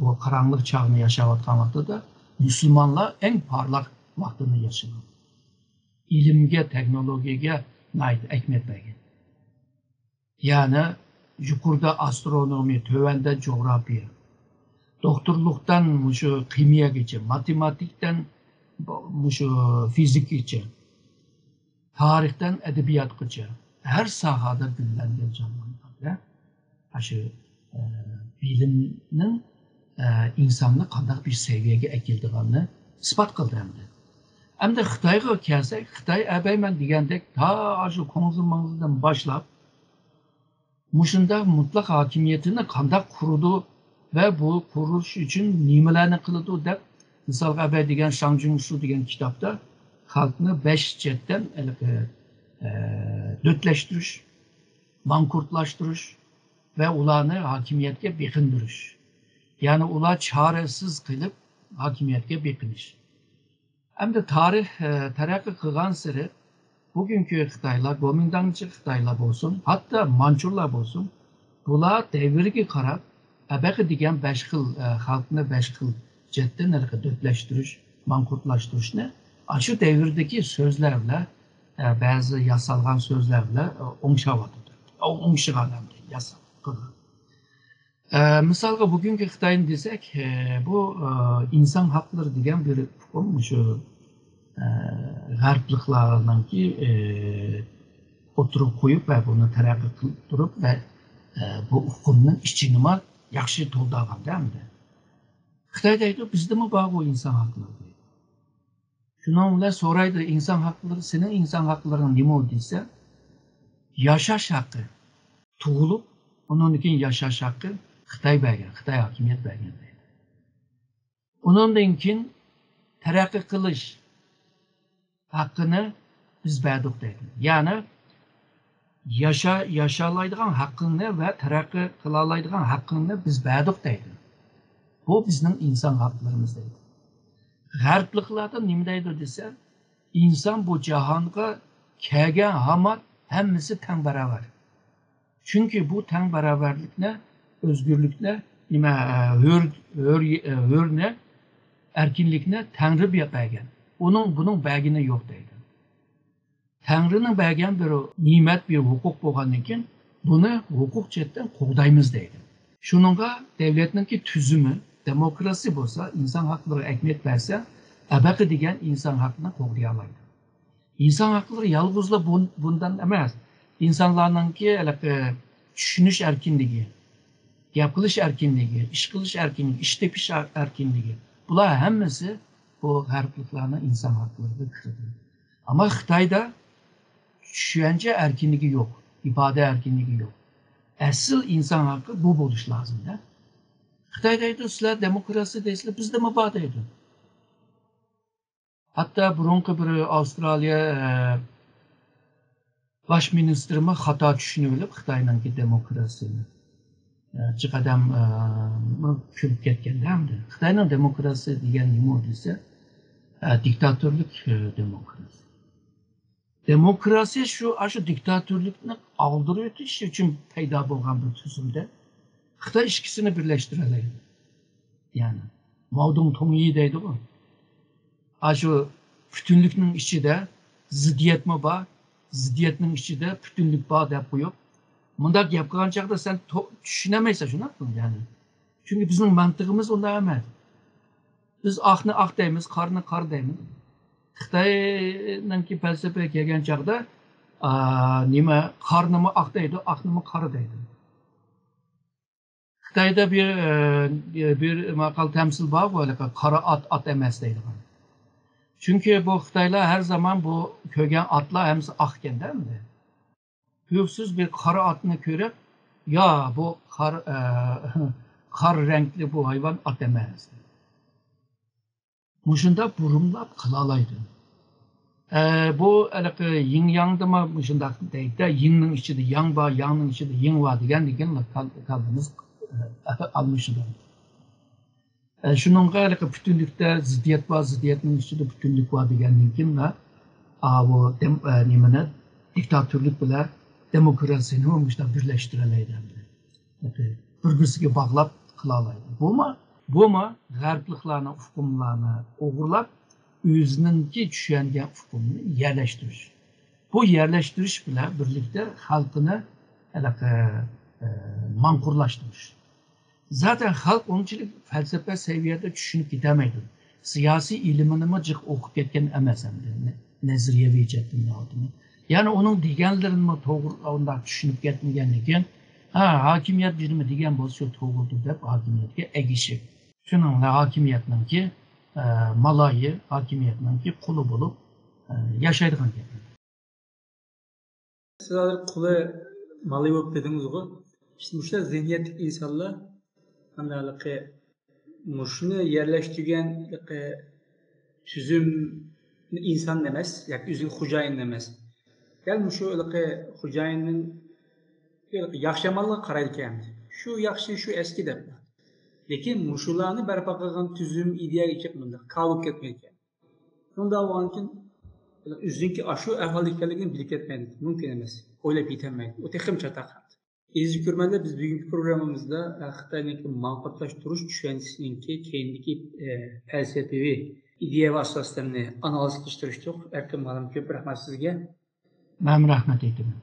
بۇ قاراڭلىق چاغنى ياشاۋاتقان ۋاقتىدا مۇسۇلمانلار ئەڭ پارلاق ۋاقتىنى ياشىغان. ئىلىمگە، تېخنولوگىيەگە ناھايىتى ئەھمىيەت بەرگەن. يەنى يۇقىرىدا ئاسترونومىيە، تۆۋەندە جۇغراپىيە، دوختۇرلۇقتىن مۇشۇ خىمىيەگىچە، ماتېماتىكتىن مۇشۇ فىزىكىگىچە، تارىختىن ئەدەبىياتقىچە ھەر ساھەدە گۈللەنگەن، جانلانغان. ئاشۇ، ئە، بىلىمنىڭ، ئە، ئىنساننى قانداق بىر سەۋىيەگە ئەكېلىدىغاننى ئىسپات قىلدى ئەمدى. ئەمدى خىتايغا كەلسەك، خىتاي ئەبەيمەن دېگەندەك تا ئاشۇ كۇڭزى ماڭزىدىن باشلاپ مۇشۇنداق مۇتلەق ھاكىمىيىتىنى قانداق قۇرىدۇ ۋە بۇ قۇرۇش ئۈچۈن نېمىلەرنى قىلىدۇ دەپ، مىسالغا ئەبەي دېگەن شاڭ جۈڭسۇ دېگەن كىتابتا خەلقنى بەش جەھەتتىن ھېلىقى، ئە، دۆتلەشتۈرۈش، ماڭقۇرتلاشتۇرۇش ۋە ئۇلارنى ھاكىمىيەتكە بېقىندۇرۇش. يەنى ئۇلار چارىسىز قېلىپ ھاكىمىيەتكە بېقىنىش. ئەمدى تارىخ، ئە، تەرەققىي قىلغانسېرى بۈگۈنكى خىتايلار، گومىنداڭچى خىتايلار بولسۇن، ھەتتا مانچۇلار بولسۇن، بۇلار دەۋرگە قاراپ ئەبەقى دېگەن بەش خىل، ئە، خەلقنى بەش خىل جەھەتتىن ھېلىقى دۆتلەشتۈرۈش، ماڭقۇرتلاشتۇرۇشنى ئاشۇ دەۋردىكى سۆزلەر بىلەن، ئە، بەزى ياسالغان سۆزلەر بىلەن، ئە، ئوڭشاۋاتىدۇ. ئوڭشىغان ئەمدى ياسال قىلغان. ئە، مىسالغا بۈگۈنكى خىتاينى دېسەك، ئە، بۇ، ئە، ئىنسان ھەقلىرى دېگەن بىر ئۇقۇم، مۇشۇ، ئە، غەربلىكلارنىڭكى، ئە، ئوتتۇرىغا قويۇپ ۋە بۇنى تەرەققىي قىلىپ تۇرۇپ ۋە، ئە، بۇ ئۇقۇمنىڭ ئىچىنىمۇ ياخشى تولدۇرغاندا ئەمدى. خىتاي دەيدۇ، بىزدىمۇ بارغۇ ئىنسان ھەقلىرى دەيدۇ. شۇنىڭ بىلەن سورايدۇ، ئىنسان ھەقلىرى، سېنىڭ ئىنسان ھەقلىرىڭ نېمە دېسە، ياشاش ھەققى، تۇغۇلۇپ، ئۇنىڭدىن كېيىن ياشاش ھەققى خىتاي بەرگەن، خىتاي ھاكىمىيەت بەرگەن دەيدۇ. ئۇنىڭدىن كېيىن تەرەققىي قىلىش ھەققىنى بىز بەردۇق دەيدۇ. يەنى ياشا-، ياشالايدىغان ھەققىڭنى ۋە تەرەققىي قىلالايدىغان ھەققىڭنى بىز بەردۇق دەيدۇ. بۇ بىزنىڭ ئىنسان ھەقلىرىمىز دەيدۇ. غەربلىكلەردە نېمە دەيدۇ دېسە، ئىنسان بۇ جاھانغا كەلگەن ھامان ھەممىسى تەڭ باراۋەر. چۈنكى بۇ تەڭ باراۋەرلىكنى، ئۆزگۈرلۈكنى، نېمە، ھۆر، ھۆر، ھۆرنى، ئەركىنلىكنى تەڭرى بەرگەن. ئۇنىڭ، بۇنىڭ بەرگىنى يوق دەيدۇ. تەڭرىنىڭ بەرگەن بىر نېمەت، بىر ھوقۇق بولغاندىن كېيىن، بۇنى ھوقۇق جەھەتتىن قوغدايمىز دەيدۇ. شۇنىڭغا دۆلەتنىڭكى تۈزۈمى، دېموكراتىيە بولسا، ئىنسان ھەقلىرىغا ئەھمىيەت بەرسە، ئەبەقە دېگەن ئىنسان ھەقنى قوغدىيالايدۇ. ئىنسان ھەقلىرى يالغۇزلا بۇن-، بۇندان ئەمەس. ئىنسانلارنىڭكى ھېلىقى چۈشىنىش ئەركىنلىكى، گەپ قىلىش ئەركىنلىكى، ئىش قىلىش ئەركىنلىكى، ئىش تېپىش ئەر-، ئەركىنلىكى. بۇلار ھەممىسى بۇ غەربلىكلارنىڭ ئىنسان ھەقلىرىگە كىرىدۇ. ئەمما خىتايدا چۈشەنچە ئەركىنلىكى يوق، ئىپادە ئەركىنلىكى يوق. ئەسلى ئىنسان ھەققى بۇ بولۇش لازىم-دە. خىتاي دەيدۇ، سىلەر دېموكراتىيە دەيسىلەر، بىزدىمۇ بار دەيدۇ. ھەتتا بۇرۇنقى بىر ئاۋسترالىيە، ئە، باش مىنىستىرىمۇ خاتا چۈشىنىۋېلىپ خىتاينىڭكى دېموكراتىيىنى، ئە، جىق ئادەم، ئە، كۈلۈپ كەتكەندە ئەمدى. خىتاينىڭ دېموكراتىيە دېگەن نېمە دېسە، ئە، دىكتاتورلۇق، ئە، دېموكراتىيە. دېموكراتىيە شۇ، ئاشۇ دىكتاتورلۇقنى ئالدۇرۇۋېتىش ئۈچۈن پەيدا بولغان بىر تۈزۈمدە خىتاي ئىككىسىنى بىرلەشتۈرەلەيدۇ. يەنى ماۋدۇڭ تۇڭيى دەيدىغۇ. ئاشۇ پۈتۈنلۈكنىڭ ئىچىدە زىددىيەتمۇ بار، زىددىيەتنىڭ ئىچىدە پۈتۈنلۈك بار دەپ قويۇپ، مۇنداق گەپ قىلغان چاغدا سەن تو-، چۈشىنەلمەيسەن شۇنداقمۇ يەنى. چۈنكى بىزنىڭ مەنتىقىمىز ئۇنداق ئەمەس. بىز ئاقنى ئاق دەيمىز، قارىنى قارا دەيمىز. خىتاينىڭكى پەلسەپىگە كەلگەن چاغدا، ئا، نېمە، قارىنىمۇ ئاق دەيدۇ، ئاقنىمۇ قارا دەيدۇ. خىتايدا بىر، ئە، بىر ماقال تەمسىل بارغۇ، ھېلىقى قارا ئات ئات ئەمەس دەيدىغان. چۈنكى بۇ خىتايلار ھەر زامان بۇ كۆرگەن ئاتلار ھەممىسى ئاق ئىكەن-دە ئەمدى. تۇيۇقسىز بىر قارا ئاتنى كۆرۈپ، يا، بۇ قار-، ئە، قارا رەڭلىك بۇ ھايۋان ئات ئەمەس. مۇشۇنداق بۇرۇملاپ قىلالايدۇ. ئە، بۇ ھېلىقى يىڭ ياڭدىمۇ مۇشۇنداق دەيدۇ، يىڭنىڭ ئىچىدە ياڭ بار، ياڭنىڭ ئىچىدە يىڭ بار دېگەندىن كېيىن كال-، كاللىمىز، ئە، ئالمىشىدۇ. ئە، شۇنىڭغا ھېلىقى پۈتۈنلۈكتە زىددىيەت بار، زىددىيەتنىڭ ئىچىدە پۈتۈنلۈك بار دېگەندىن كېيىن، ئاۋۇ دېم-، ئە، نېمىنى، دىكتاتورلۇق بىلەن دېموكراتىيەنى مۇشۇنداق بىرلەشتۈرەلەيدۇ ئەمدى. بىر-بىرسىگە باغلاپ قىلالايدۇ. بۇمۇ، بۇمۇ غەربلىكلارنىڭ ئۇقۇملارنى ئوغرىلاپ، ئۆزىنىڭكى چۈشەنگەن ئۇقۇمىنى يەرلەشتۈرۈش. بۇ يەرلەشتۈرۈش بىلەن بىرلىكتە خەلقىنى ھېلىقى، ئە، ماڭقۇرلاشتۇرۇش. زاتەن خەلق ئۇنچىلىك پەلسەپە سەۋىيەدە چۈشىنىپ كېتەلمەيدۇ. سىياسىي ئىلمىنىمۇ جىق ئوقۇپ كەتكەن ئەمەس ئەمدى، نە-، نەزەرىيەۋى جەھەتتىن ئالدىمۇ. يەنى ئۇنىڭ دېگەنلىرىنىمۇ توغرا ئۇنداق چۈشىنىپ كەتمىگەندىن كېيىن، ھا، ھاكىمىيەت بىرنېمە دېگەن بولسا شۇ توغرىدۇر دەپ ھاكىمىيەتكە ئەگىشىپ، شۇنىڭ بىلەن ھاكىمىيەتنىڭكى، ئە، مالايى، ھاكىمىيەتنىڭكى قۇلى بولۇپ، ئە، ياشايدىغان گەپ. سىز ھازىر قۇلى مالايى بولۇپ دېدىڭىزغۇ. ئىشتە مۇشۇنداق زېھنىيەتلىك ئىنسانلار، ھەمدە ھېلىقى مۇشۇنى يەرلەشتۈرگەن ھېلىقى تۈزۈم ئىنسان ئەمەس ياكى ئۆزىگە خوجايىن ئەمەس. دەل مۇشۇ ھېلىقى خوجايىننىڭ ھېلىقى ياخشى يامانلىقىغا قارايدىكەن. شۇ ياخشى، شۇ ئەسكى دەپ. لېكىن مۇشۇلارنى بەرپا قىلغان تۈزۈم، ئىدىيەگە كېلىپ مۇنداق كاۋۇپ كەتمەيدىكەن. شۇنداق بولغاندىكىن ئۆزىنىڭكى ئاشۇ ئەھۋالدا ئىكەنلىكىنى بىلىپ كەتمەيدۇ. مۇمكىن ئەمەس. ئويلاپ يېتەلمەيدۇ. ئۇ تېخىمۇ چاتاق قالدى. ئەزىز كۆرۈرمەنلەر، بىز بۈگۈنكى پروگراممىمىزدا، ئە، خىتاينىڭكى ماڭقۇرتلاشتۇرۇش چۈشەنچىسىنىڭكى كەينىدىكى، ئە، پەلسەپىۋى ئىدىيە ۋە ئاساسلىرىنى ئانالىز قىلىشقا تىرىشتۇق. ئەركىن مۇئەللىم، كۆپ رەھمەت سىزگە. مەنمۇ رەھمەت ئېيتىمەن.